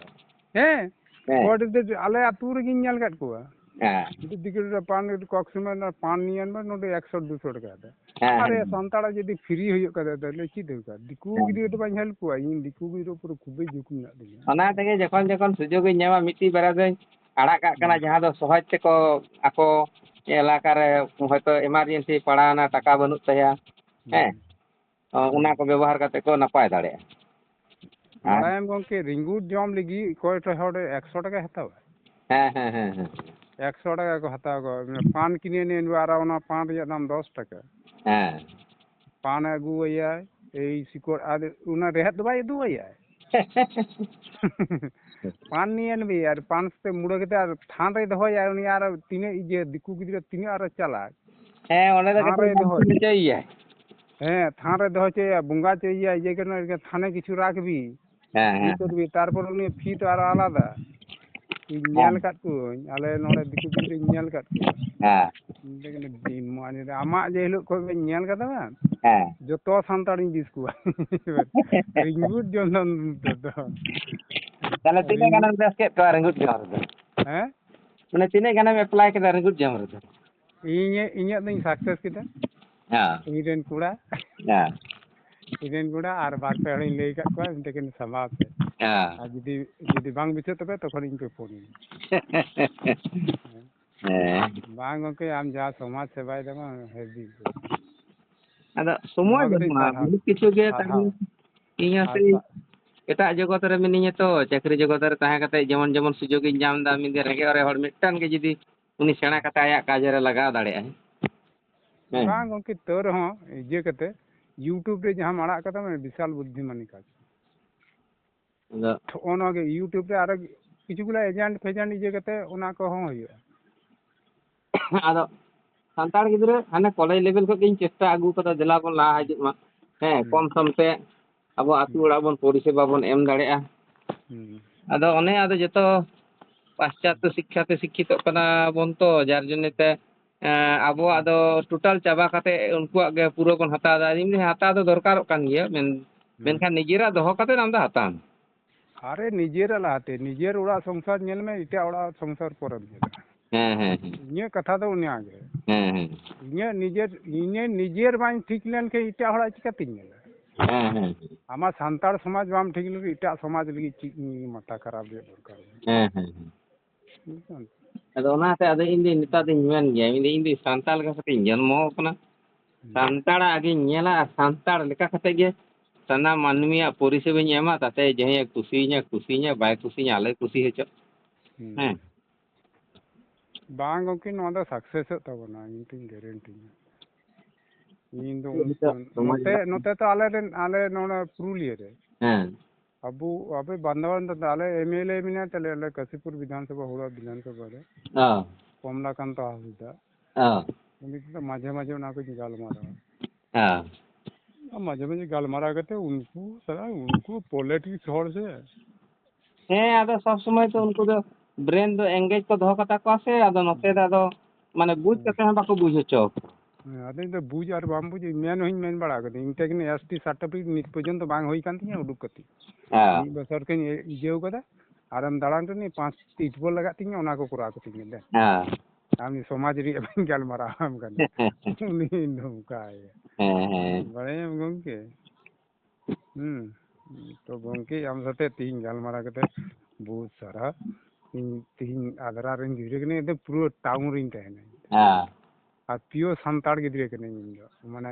ᱦᱮᱸ᱾ ᱦᱮᱸ᱾ ᱦᱚᱲ ᱫᱚ ᱟᱞᱮ ᱟᱹᱛᱩ ᱨᱮᱜᱮᱧ ᱧᱮᱞ ᱟᱠᱟᱫ ᱠᱚᱣᱟ᱾ ᱦᱮᱸ᱾ ᱢᱤᱫᱴᱤᱡ ᱫᱤᱠᱩ ᱨᱮ ᱯᱟᱱ, ᱠᱚᱠ ᱥᱚᱢᱚᱭ ᱚᱱᱟ ᱯᱟᱱ ᱱᱤᱭᱮ ᱟᱱ ᱵᱟᱨ ᱱᱚᱰᱮ ᱮᱠᱥᱚ ᱫᱩᱥᱚ ᱴᱟᱠᱟ ᱠᱟᱛᱮ᱾ ᱦᱮᱸ, ᱟᱨᱮ ᱦᱮᱸ᱾ ᱥᱟᱱᱛᱟᱲᱟᱜ ᱡᱩᱫᱤ free ᱦᱩᱭᱩᱜ ᱠᱟᱱᱟ, ᱛᱟᱦᱞᱮ ᱪᱮᱫ ᱫᱚᱨᱠᱟᱨ? ᱫᱤᱠᱩ ᱦᱮᱸ᱾ ᱜᱤᱫᱽᱨᱟᱹ ᱫᱚ ᱵᱟᱹᱧ help ᱠᱚᱣᱟ, ᱤᱧ ᱫᱤᱠᱩ ᱜᱤᱫᱽᱨᱟᱹ ᱩᱯᱚᱨᱮ ᱠᱷᱩᱵᱮ ᱡᱷᱩᱠ ᱢᱮᱱᱟᱜ ᱛᱤᱧᱟ᱾ ᱚᱱᱟ ᱛᱮᱜᱮ ᱡᱚᱠᱷᱚᱱ ᱡᱚᱠᱷᱚᱱ ᱥᱩᱡᱳᱜᱽ ᱤᱧ ᱧᱟᱢᱟ, ᱢᱤᱫᱴᱤᱡ ᱵᱟᱨᱭᱟ ᱫᱚᱧ ᱟᱲᱟᱜ ᱠᱟᱜ ᱠᱟᱱᱟ, ᱦᱩᱸ᱾ ᱡᱟᱦᱟᱸ ᱫᱚ ᱥᱚᱦᱚᱡᱽ ᱛᱮᱠᱚ ᱟᱠᱚ ᱮᱞᱟᱠᱟ ᱨᱮ ᱦᱚᱭᱛᱳ emergency ᱯᱟᱲᱟᱣᱱᱟ, ᱴᱟᱠᱟ ᱵᱟᱹᱱᱩᱜ ᱛᱟᱭᱟ᱾ ᱦᱮᱸ᱾ ᱦᱩᱸ᱾ ᱚ, ᱚᱱᱟ ᱠᱚ ᱵᱮᱵᱚᱦᱟᱨ ᱠᱟᱛᱮ ᱠᱚ ᱱᱟᱯᱟᱭ ᱫᱟᱲᱮᱭᱟᱜᱼᱟ᱾ ᱟᱨ ᱵᱟᱲᱟᱭᱟᱢ ᱜᱚᱝᱠᱮ, ᱨᱤᱸᱜᱩᱫ ᱡᱚᱢ ᱞᱟᱹᱜᱤᱫ ᱚᱠᱚᱭ ᱴᱷᱮᱱ ᱦᱚᱲ ᱮᱠᱥᱚ ᱴᱟᱠᱟᱭ ᱦᱟᱛᱟᱣᱟ? ᱦᱮᱸ, ᱦᱮᱸ, ᱦᱮᱸ, ᱦᱮᱸ᱾ ᱮᱠᱥᱚ ᱴᱟᱠᱟ ᱠᱚ ᱦᱟᱛᱟᱣ ᱠᱚᱣᱟ᱾ ᱯᱟᱱ ᱠᱤᱨᱤᱧ ᱟᱹᱱᱤᱡ ᱟᱨ ᱚᱱᱟ ᱯᱟᱱ ᱨᱮᱭᱟᱜ ᱫᱟᱢ ᱫᱚᱥ ᱴᱟᱠᱟ᱾ ᱦᱮᱸ᱾ ᱯᱟᱱ ᱮ ᱟᱹᱜᱩ ᱟᱭᱟᱭ, ᱮᱭ ᱥᱤᱠᱚᱲ, ᱟᱨ ᱚᱱᱟ ᱨᱮᱦᱮᱫ ᱫᱚ ᱵᱟᱭ ᱩᱫᱩᱜ ᱟᱭᱟᱭ᱾ ᱯᱟᱱ ᱱᱤᱭᱮ ᱱᱵᱤ, ᱟᱨ ᱯᱟᱱ ᱥᱟᱛᱮ ᱢᱩᱲᱟᱹ ᱠᱟᱛᱮ ᱟᱨ ᱛᱷᱟᱱ ᱨᱮᱭ ᱫᱚᱦᱚᱭᱟ ᱩᱱᱤ, ᱟᱨ ᱛᱤᱱᱟᱹᱜ ᱤᱭᱟᱹ ᱫᱤᱠᱩ ᱜᱤᱫᱽᱨᱟᱹ ᱛᱤᱱᱟᱹᱜ ᱟᱨᱚ ᱪᱟᱞᱟᱠ᱾ ᱦᱮᱸ, ᱚᱸᱰᱮ ᱫᱚ ᱛᱷᱟᱱ ᱠᱟᱹᱴᱤᱡ ᱨᱮᱭ ᱵᱚᱝᱥᱚ ᱫᱚᱦᱚᱭᱟ᱾ ᱦᱚᱪᱚᱭᱮᱭᱟᱭ᱾ ᱦᱮᱸ, ᱛᱷᱟᱱ ᱨᱮ ᱫᱚᱦᱚ ᱦᱚᱪᱚᱭᱮᱭᱟ, ᱵᱚᱸᱜᱟ ᱦᱚᱪᱚᱭᱮᱭᱟ, ᱤᱭᱟᱹ ᱠᱟᱱᱟ, ᱛᱷᱟᱱᱮ ᱠᱤᱪᱷᱩ ᱨᱟᱠᱷ ᱵᱤ᱾ ᱦᱮᱸ, ᱤᱭᱟᱹ ᱦᱮᱸ, ᱠᱚᱨᱵᱤ, ᱛᱟᱨᱯᱚᱨ ᱩᱱᱤ ᱯᱷᱤ ᱛᱚ ᱟᱨᱚ ᱟᱞᱟᱫᱟ᱾ ᱤᱧ ᱦᱮᱸ᱾ ᱧᱮᱞ ᱟᱠᱟᱫ ᱠᱚᱣᱟᱹᱧ, ᱟᱞᱮ ᱱᱚᱰᱮ ᱫᱤᱠᱩ ᱜᱤᱫᱽᱨᱟᱹᱧ ᱧᱮᱞ ᱟᱠᱟᱫ ᱠᱚᱣᱟ᱾ ᱦᱮᱸ᱾ ᱢᱮᱛᱟᱭ ᱠᱟᱱᱟ, "ᱫᱤᱱ ᱢᱟ ᱧᱤᱫᱟᱹ, ᱟᱢᱟᱜ ᱡᱮ ᱦᱤᱞᱳᱜ ᱠᱷᱚᱱ ᱵᱮᱱ ᱧᱮᱞ ᱠᱟᱫᱟ ᱵᱟᱝ, ᱦᱮᱸ᱾ ᱡᱚᱛᱚ ᱥᱟᱱᱛᱟᱲᱤᱧ ᱵᱤᱥ ᱠᱚᱣᱟ᱾" ᱨᱤᱸᱜᱩᱫ ᱡᱚᱱᱚᱱ ᱫᱚ᱾ ᱛᱟᱦᱞᱮ ᱛᱤᱱᱟᱹᱜ ᱨᱤᱸᱜᱩᱫ ᱜᱟᱱᱮᱢ ᱵᱮᱥ ᱠᱮᱫ ᱠᱚᱣᱟ ᱨᱤᱸᱜᱩᱫ ᱡᱚᱢ ᱨᱮᱫᱚ? ᱦᱮᱸ? ᱢᱟᱱᱮ ᱛᱤᱱᱟᱹᱜ ᱜᱟᱱᱮᱢ apply ᱠᱮᱫᱟ ᱨᱤᱸᱜᱩᱫ ᱡᱚᱢ ᱨᱮᱫᱚ? ᱤᱧᱟᱹᱜ, ᱤᱧᱟᱹᱜ ᱫᱚᱧ success ᱠᱮᱫᱟ᱾ ᱦᱮᱸ᱾ ᱤᱧ ᱨᱮᱱ ᱠᱚᱲᱟ᱾ ᱦᱮᱸ᱾ ᱤᱧ ᱨᱮᱱ ᱠᱚᱲᱟ ᱟᱨ ᱵᱟᱨ ᱯᱮ ᱦᱚᱲᱤᱧ ᱞᱟᱹᱭ ᱟᱠᱟᱫ ᱠᱚᱣᱟ, ᱢᱮᱛᱟ ᱠᱤᱱ ᱥᱟᱢᱵᱟᱣ ᱯᱮ᱾ ᱦᱮᱸ᱾ ᱟᱨ ᱡᱩᱫᱤ, ᱡᱩᱫᱤ ᱵᱟᱝ ᱵᱩᱡᱷᱟᱹᱜ ᱛᱟᱯᱮ, ᱛᱚᱠᱷᱚᱱ ᱤᱧ ᱯᱮ ᱯᱷᱳᱱ ᱤᱧᱟ᱾ ᱦᱮᱸ᱾ ᱵᱟᱝ ᱜᱚᱝᱠᱮ, ᱟᱢ ᱡᱟ ᱥᱚᱢᱟᱡᱽ ᱥᱮᱵᱟᱭ ᱫᱟᱢ, ᱦᱮᱵᱤ ᱩᱛᱟᱹᱨ᱾ ᱟᱫᱚ ᱥᱚᱢᱚᱭ ᱱᱚᱣᱟ ᱠᱟᱹᱴᱤᱡ ᱵᱟᱹᱱᱩᱜᱼᱟ, ᱥᱟᱨᱦᱟᱣ᱾ ᱵᱚᱦᱩᱛ ᱠᱤᱪᱷᱩ ᱜᱮ ᱥᱟᱨᱦᱟᱣ᱾ ᱛᱟᱦᱮᱸ᱾ ᱤᱧ ᱦᱚᱸ ᱟᱨ ᱥᱮᱭ ᱥᱟ-, ᱮᱴᱟᱜ ᱡᱚᱜᱚᱛ ᱨᱮ ᱢᱤᱱᱟᱹᱧᱟ ᱛᱚ, ᱪᱟᱹᱠᱨᱤ ᱡᱚᱜᱚᱛ ᱨᱮ ᱛᱟᱦᱮᱸ ᱠᱟᱛᱮ ᱡᱮᱢᱚᱱ ᱡᱮᱢᱚᱱ ᱥᱩᱡᱳᱜᱽ ᱤᱧ ᱧᱟᱢ ᱮᱫᱟ, ᱢᱤᱫ ᱫᱤᱱ ᱨᱮᱸᱜᱮᱡ ᱚᱨᱮᱡ ᱦᱚᱲ ᱢᱤᱫᱴᱟᱝ ᱜᱮ ᱡᱩᱫᱤ ᱩᱱᱤ ᱥᱮᱬᱟ ᱠᱟᱛᱮ ᱟᱭᱟᱜ ᱠᱟᱡᱽ ᱨᱮ ᱞᱟᱜᱟᱣ ᱫᱟᱲᱮᱭᱟᱜᱼᱟᱭ᱾ ᱦᱮᱸ᱾ ᱵᱟᱝ ᱜᱚᱢᱠᱮ, ᱛᱟᱹᱣ ᱨᱮᱦᱚᱸ ᱤᱭᱟᱹ ᱠᱟᱛᱮ YouTube ᱨᱮ ᱡᱟᱦᱟᱸᱢ ᱟᱲᱟᱜ ᱠᱟᱫᱟ, ᱢᱟᱱᱮ ᱵᱤᱥᱟᱞ ᱵᱩᱫᱽᱫᱷᱤᱢᱟᱱᱤ ᱠᱟᱡᱽ᱾ ᱟᱫᱚ ᱱᱚᱜᱼᱚ ᱱᱚᱣᱟ ᱜᱮ YouTube ᱨᱮ ᱟᱨᱚ ᱠᱤᱪᱷᱩ ᱜᱩᱞᱟ agent ᱯᱷᱮᱡᱮᱱᱴ ᱤᱭᱟᱹ ᱠᱟᱛᱮ ᱚᱱᱟ ᱠᱚᱦᱚᱸ ᱦᱩᱭᱩᱜᱼᱟ᱾ ᱟᱫᱚ ᱥᱟᱱᱛᱟᱲ ᱜᱤᱫᱽᱨᱟᱹ ᱦᱟᱱᱮ ᱠᱚᱞᱮᱡᱽ ᱞᱮᱵᱮᱞ ᱠᱷᱚᱱ ᱜᱤᱧ ᱪᱮᱥᱴᱟ ᱟᱹᱜᱩ ᱠᱟᱫᱟ, ᱫᱮᱞᱟ ᱵᱚᱱ ᱞᱟᱦᱟ ᱦᱤᱡᱩᱜ ᱢᱟ᱾ ᱦᱮᱸ, ᱦᱩᱸ᱾ ᱠᱚᱢ ᱥᱚᱢ ᱛᱮ ᱟᱵᱚ ᱟᱹᱛᱩ ᱦᱩᱸ᱾ ᱚᱲᱟᱜ ᱵᱚᱱ ᱯᱚᱨᱤᱥᱮᱵᱟ ᱵᱚᱱ ᱮᱢ ᱫᱟᱲᱮᱭᱟᱜᱼᱟ᱾ ᱦᱩᱸ᱾ ᱟᱫᱚ ᱚᱱᱮ ᱟᱫᱚ ᱡᱚᱛᱚ ᱯᱟᱥᱪᱟᱛᱛᱚ ᱥᱤᱠᱠᱷᱟ ᱛᱮ ᱥᱤᱠᱠᱷᱤᱛᱚᱜ ᱠᱟᱱᱟ ᱵᱚᱱ ᱛᱚ, ᱡᱟᱨ ᱡᱚᱱᱱᱮ ᱛᱮ, ᱮᱸ, ᱟᱵᱚᱣᱟᱜ ᱫᱚ ᱴᱳᱴᱟᱞ ᱪᱟᱵᱟ ᱠᱟᱛᱮ ᱩᱱᱠᱩᱣᱟᱜ ᱜᱮ ᱯᱩᱨᱟᱹ ᱵᱚᱱ ᱦᱟᱛᱟᱣ ᱮᱫᱟ᱾ ᱮᱢᱱᱤ ᱦᱟᱛᱟᱣ ᱫᱚ ᱫᱚᱨᱠᱟᱨᱚᱜ ᱠᱟᱱ ᱜᱮᱭᱟ, ᱢᱮᱱ-, ᱦᱩᱸ᱾ ᱢᱮᱱᱠᱷᱟᱱ ᱱᱤᱡᱮᱨᱟᱜ ᱫᱚᱦᱚ ᱠᱟᱛᱮ ᱟᱢ ᱫᱚ ᱦᱟᱛᱟᱣ ᱢᱮ᱾ ᱟᱨᱮ, ᱱᱤᱡᱮᱨᱟᱜ ᱞᱟᱦᱟᱛᱮ, ᱱᱤᱡᱮᱨ ᱚᱲᱟᱜ ᱥᱚᱝᱥᱟᱨ ᱧᱮᱞ ᱢᱮ, ᱮᱴᱟᱜ ᱚᱲᱟᱜ ᱥᱚᱝᱥᱟᱨ ᱯᱚᱨᱮᱢ ᱧᱮᱞᱟ᱾ ᱦᱮᱸ, ᱦᱮᱸ, ᱦᱮᱸ᱾ ᱤᱧᱟᱹᱜ ᱠᱟᱛᱷᱟ ᱫᱚ ᱚᱱᱟ ᱜᱮ᱾ ᱦᱮᱸ, ᱦᱮᱸ᱾ ᱤᱧᱟᱹᱜ ᱱᱤᱡᱮᱨ, ᱤᱧᱟᱹᱜ ᱱᱤᱡᱮᱨ ᱵᱟᱹᱧ ᱴᱷᱤᱠ ᱞᱮᱱᱠᱷᱟᱱ ᱮᱴᱟᱜ ᱦᱚᱲᱟᱜ ᱪᱤᱠᱟᱹᱛᱤᱧ ᱧᱮᱞᱟ? ᱦᱮᱸ, ᱦᱮᱸ, ᱦᱮᱸ᱾ ᱟᱢᱟᱜ ᱥᱟᱱᱛᱟᱲ ᱥᱚᱢᱟᱡᱽ ᱵᱟᱢ ᱴᱷᱤᱠ ᱞᱮᱱᱠᱷᱟᱱ ᱮᱴᱟᱜ ᱥᱚᱢᱟᱡᱽ ᱞᱟᱹᱜᱤᱫ ᱪᱮᱫ ᱢᱟᱛᱷᱟ ᱠᱷᱟᱨᱟᱯ ᱨᱮᱭᱟᱜ ᱫᱚᱨᱠᱟᱨ ᱢᱮᱱᱟᱜᱼᱟ? ᱦᱮᱸ, ᱦᱮᱸ, ᱦᱮᱸ᱾ ᱵᱩᱡᱷᱟᱹᱣ ᱠᱮᱫᱟᱢ? ᱟᱫᱚ ᱚᱱᱟᱛᱮ ᱟᱫᱚ ᱤᱧ ᱫᱚᱧ ᱱᱮᱛᱟᱨ ᱫᱚᱧ ᱢᱮᱱ ᱜᱮᱭᱟ, ᱤᱧ ᱫᱚ, ᱤᱧ ᱫᱚ ᱥᱟᱱᱛᱟᱲ ᱞᱮᱠᱟ ᱠᱟᱛᱮᱧ ᱡᱚᱱᱢᱚ ᱟᱠᱟᱱᱟ᱾ ᱦᱩᱸ᱾ ᱥᱟᱱᱛᱟᱲᱟᱜ ᱜᱤᱧ ᱧᱮᱞᱟ ᱟᱨ ᱥᱟᱱᱛᱟᱲ ᱞᱮᱠᱟ ᱠᱟᱛᱮ ᱜᱮ ᱥᱟᱱᱟᱢ ᱢᱟᱹᱱᱢᱤᱭᱟᱜ ᱯᱚᱨᱤᱥᱮᱵᱟᱧ ᱮᱢᱟ, ᱛᱟᱛᱮ ᱡᱟᱦᱟᱸᱭᱮ ᱠᱩᱥᱤᱭᱟᱹᱧᱟ, ᱠᱩᱥᱤᱭᱟᱹᱧᱟ, ᱵᱟᱭ ᱠᱩᱥᱤᱭᱟᱹᱧᱟ, ᱟᱞᱚᱭ ᱠᱩᱥᱤ ᱦᱚᱪᱚᱜ᱾ ᱦᱩᱸ᱾ ᱦᱮᱸ᱾ ᱵᱟᱝ ᱜᱚᱢᱠᱮ, ᱱᱚᱣᱟ ᱫᱚ ᱥᱟᱠᱥᱮᱥᱚᱜ ᱛᱟᱵᱚᱱᱟ, ᱤᱧ ᱛᱚᱧ ᱜᱮᱨᱮᱱᱴᱤᱭᱟ᱾ ᱤᱧ ᱫᱚ ᱱᱤᱛᱚᱜ ᱥᱚᱢᱟᱡᱽ ᱱᱚᱛᱮ, ᱨᱮᱱᱟᱜ ᱱᱚᱛᱮ ᱛᱚ ᱟᱞᱮ ᱨᱮᱱ, ᱟᱞᱮ ᱱᱚᱰᱮ ᱯᱩᱨᱩᱞᱤᱭᱟᱹ ᱨᱮ ᱦᱮᱸ᱾ ᱟᱵᱚ, ᱟᱵᱚ ᱵᱟᱱᱫᱟᱣᱟᱱ ᱫᱚ ᱟᱞᱮ ᱮᱢ ᱮᱞ ᱮ ᱢᱮᱱᱟᱭ ᱛᱟᱞᱮᱭᱟ, ᱟᱞᱮ ᱠᱟᱥᱤᱯᱩᱨ ᱵᱤᱫᱷᱟᱱ ᱥᱚᱵᱷᱟ, ᱦᱩᱲᱟ ᱵᱤᱫᱷᱟᱱ ᱥᱚᱵᱷᱟ ᱨᱮ᱾ ᱦᱮᱸ᱾ ᱠᱚᱢᱞᱟᱠᱟᱱᱛ ᱦᱟᱸᱥᱫᱟ᱾ ᱦᱮᱸ᱾ ᱩᱱᱤ ᱥᱟᱶ ᱢᱟᱡᱷᱮ ᱢᱟᱡᱷᱮ ᱚᱱᱟ ᱠᱚᱧ ᱜᱟᱞᱢᱟᱨᱟᱣᱟ᱾ ᱦᱮᱸ᱾ ᱢᱟᱡᱷᱮ ᱢᱟᱡᱷᱮ ᱜᱟᱞᱢᱟᱨᱟᱣ ᱠᱟᱛᱮ ᱩᱱᱠᱩ ᱥᱟᱞᱟᱜ, ᱩᱱᱠᱩ ᱯᱚᱞᱤᱴᱤᱠᱥ ᱦᱚᱲ ᱥᱮ᱾ ᱦᱮᱸ, ᱟᱫᱚ ᱥᱚᱵ ᱥᱚᱢᱚᱭ ᱛᱚ ᱩᱱᱠᱩ ᱫᱚ ᱵᱨᱮᱱ ᱫᱚ ᱮᱝᱜᱮᱡᱽ ᱠᱚ ᱫᱚᱦᱚ ᱠᱟᱛᱟ ᱠᱚᱣᱟ ᱥᱮ, ᱟᱫᱚ ᱱᱚᱛᱮ ᱫᱚ ᱟᱫᱚ ᱢᱟᱱᱮ ᱵᱩᱡᱽ ᱦᱮᱸ᱾ ᱠᱟᱛᱮ ᱦᱚᱸ ᱵᱟᱠᱚ ᱵᱩᱡᱽ ᱦᱚᱪᱚ ᱟᱠᱚ᱾ ᱦᱮᱸ, ᱟᱫᱚ ᱤᱧ ᱫᱚ ᱵᱩᱡᱽ ᱟᱨ ᱵᱟᱢ ᱵᱩᱡᱽ, ᱤᱧ ᱢᱮᱱ ᱦᱚᱸᱧ ᱢᱮᱱ ᱵᱟᱲᱟ ᱠᱟᱹᱫᱟᱹᱧ, ᱤᱧ ᱴᱷᱮᱱ ᱮᱥ ᱴᱤ ᱥᱟᱨᱴᱤᱯᱷᱤᱠᱮᱴ ᱱᱤᱛ ᱯᱚᱨᱡᱚᱱᱛᱚ ᱵᱟᱝ ᱦᱩᱭ ᱠᱟᱱ ᱛᱤᱧᱟᱹ ᱩᱰᱩᱠ ᱠᱟᱛᱮ᱾ ᱦᱮᱸ᱾ ᱢᱤᱫ ᱵᱚᱪᱷᱚᱨ ᱠᱷᱚᱱ ᱤᱭᱟᱹᱣ ᱠᱟᱫᱟ, ᱟᱨᱮᱢ ᱫᱟᱬᱟᱱ ᱠᱟᱹᱱᱟᱹᱧ, ᱯᱟᱸᱪ ᱴᱤ ᱤᱴ ᱵᱚᱞ ᱞᱟᱜᱟᱜ ᱛᱤᱧᱟᱹ, ᱚᱱᱟ ᱠᱚ ᱠᱚᱨᱟᱣ ᱠᱟᱹᱛᱤᱧ ᱢᱮ ᱫᱮ᱾ ᱦᱮᱸ᱾ ᱟᱢ ᱥᱚᱢᱟᱡᱽ ᱨᱮᱭᱟᱜ ᱵᱟᱹᱧ ᱜᱟᱞᱢᱟᱨᱟᱣ ᱟᱢ ᱠᱟᱱᱟ᱾ ᱩᱱᱤ ᱱᱚᱝᱠᱟᱭᱟ᱾ ᱦᱮᱸ, ᱦᱮᱸ᱾ ᱵᱟᱲᱟᱭᱟᱢ ᱜᱚᱢᱠᱮ? ᱦᱩᱸ᱾ ᱛᱚ ᱜᱚᱢᱠᱮ, ᱟᱢ ᱥᱟᱛᱮ ᱛᱤᱦᱤᱧ ᱜᱟᱞᱢᱟᱨᱟᱣ ᱠᱟᱛᱮ ᱵᱚᱦᱩᱛ ᱥᱟᱨᱦᱟᱣ᱾ ᱤᱧ ᱛᱤᱦᱤᱧ ᱟᱫᱽᱨᱟ ᱨᱮᱧ ᱜᱤᱫᱽᱨᱟᱹ ᱠᱟᱹᱱᱟᱹᱧ, ᱮᱠᱫᱚᱢ ᱯᱩᱨᱟᱹ ᱴᱟᱣᱩᱱ ᱨᱤᱧ ᱛᱟᱦᱮᱱᱟ᱾ ᱦᱮᱸ᱾ ᱟᱨ ᱯᱤᱭᱳᱨ ᱥᱟᱱᱛᱟᱲ ᱜᱤᱫᱽᱨᱟᱹ ᱠᱟᱹᱱᱟᱹᱧ ᱤᱧ ᱫᱚ᱾ ᱢᱟᱱᱮ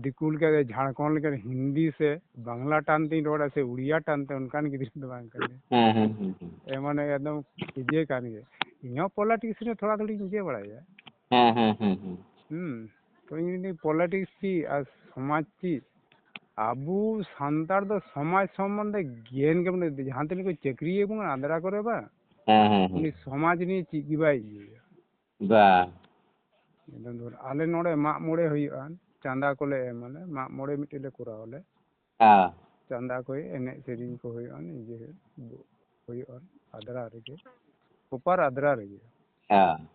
ᱫᱤᱠᱩ ᱞᱮᱠᱟ ᱜᱮ ᱡᱷᱟᱲᱠᱷᱚᱸᱰ ᱞᱮᱠᱟ ᱦᱤᱱᱫᱤ ᱥᱮ ᱵᱟᱝᱞᱟ ᱴᱟᱱ ᱛᱤᱧ ᱨᱚᱲᱟ ᱥᱮ ᱩᱲᱤᱭᱟ ᱴᱟᱱ ᱛᱮ, ᱚᱱᱠᱟᱱ ᱜᱤᱫᱽᱨᱟᱹ ᱫᱚ ᱵᱟᱝ ᱠᱟᱹᱱᱟᱹᱧ᱾ ᱦᱮᱸ ᱦᱮᱸ ᱦᱮᱸ ᱦᱮᱸ᱾ ᱮ ᱢᱟᱱᱮ ᱮᱠᱫᱚᱢ ᱤᱭᱟᱹ ᱠᱟᱱ ᱜᱮ᱾ ᱤᱧ ᱦᱚᱸ ᱯᱚᱞᱤᱴᱤᱠᱥ ᱨᱮ ᱛᱷᱚᱲᱟ ᱛᱷᱚᱲᱤᱧ ᱤᱭᱟᱹ ᱵᱟᱲᱟᱭᱟ᱾ ᱦᱮᱸ ᱦᱮᱸ ᱦᱮᱸ ᱦᱮᱸ᱾ ᱦᱩᱸ᱾ ᱛᱚ ᱤᱧ ᱢᱮᱱᱫᱟᱹᱧ ᱯᱚᱞᱤᱴᱤᱠᱥ ᱪᱮᱫ ᱟᱨ ᱥᱚᱢᱟᱡᱽ ᱪᱮᱫ? ᱟᱵᱚ ᱥᱟᱱᱛᱟᱲ ᱫᱚ ᱥᱚᱢᱟᱡᱽ ᱥᱚᱢᱵᱚᱱᱫᱷᱮ ᱜᱮᱭᱟᱱ ᱜᱮ ᱵᱟᱹᱱᱩᱜ᱾ ᱡᱟᱦᱟᱸ ᱛᱤᱱᱟᱹᱜ ᱠᱚ ᱪᱟᱹᱠᱨᱤᱭᱟᱵᱚᱱ ᱟᱫᱽᱨᱟ ᱠᱚᱨᱮ ᱵᱟᱝ, ᱦᱮᱸ ᱦᱮᱸ ᱦᱮᱸ᱾ ᱩᱱᱤ ᱥᱚᱢᱟᱡᱽ ᱱᱤᱭᱮ ᱪᱮᱫ ᱜᱮ ᱵᱟᱭ ᱤᱭᱟᱹᱭᱟ᱾ ᱵᱟ᱾ ᱮᱠᱫᱚᱢ ᱫᱷᱚᱨ, ᱟᱞᱮ ᱱᱚᱰᱮ ᱢᱟᱜ ᱢᱚᱬᱮ ᱦᱩᱭᱩᱜᱼᱟ, ᱪᱟᱸᱫᱟ ᱠᱚᱞᱮ ᱮᱢᱟᱞᱮ, ᱢᱟᱜ ᱢᱚᱬᱮ ᱢᱤᱫᱴᱮᱡ ᱞᱮ ᱠᱚᱨᱟᱣ ᱟᱞᱮ᱾ ᱦᱮᱸ᱾ ᱪᱟᱸᱫᱟ ᱠᱚ, ᱮᱱᱮᱡ ᱥᱮᱨᱮᱧ ᱠᱚ ᱦᱩᱭᱩᱜᱼᱟ, ᱱᱤᱡᱮ ᱦᱩᱭᱩᱜᱼᱟ ᱟᱫᱽᱨᱟ ᱨᱮᱜᱮ, ᱯᱨᱚᱯᱟᱨ ᱟᱫᱽᱨᱟ ᱨᱮᱜᱮ᱾ ᱦᱮᱸ᱾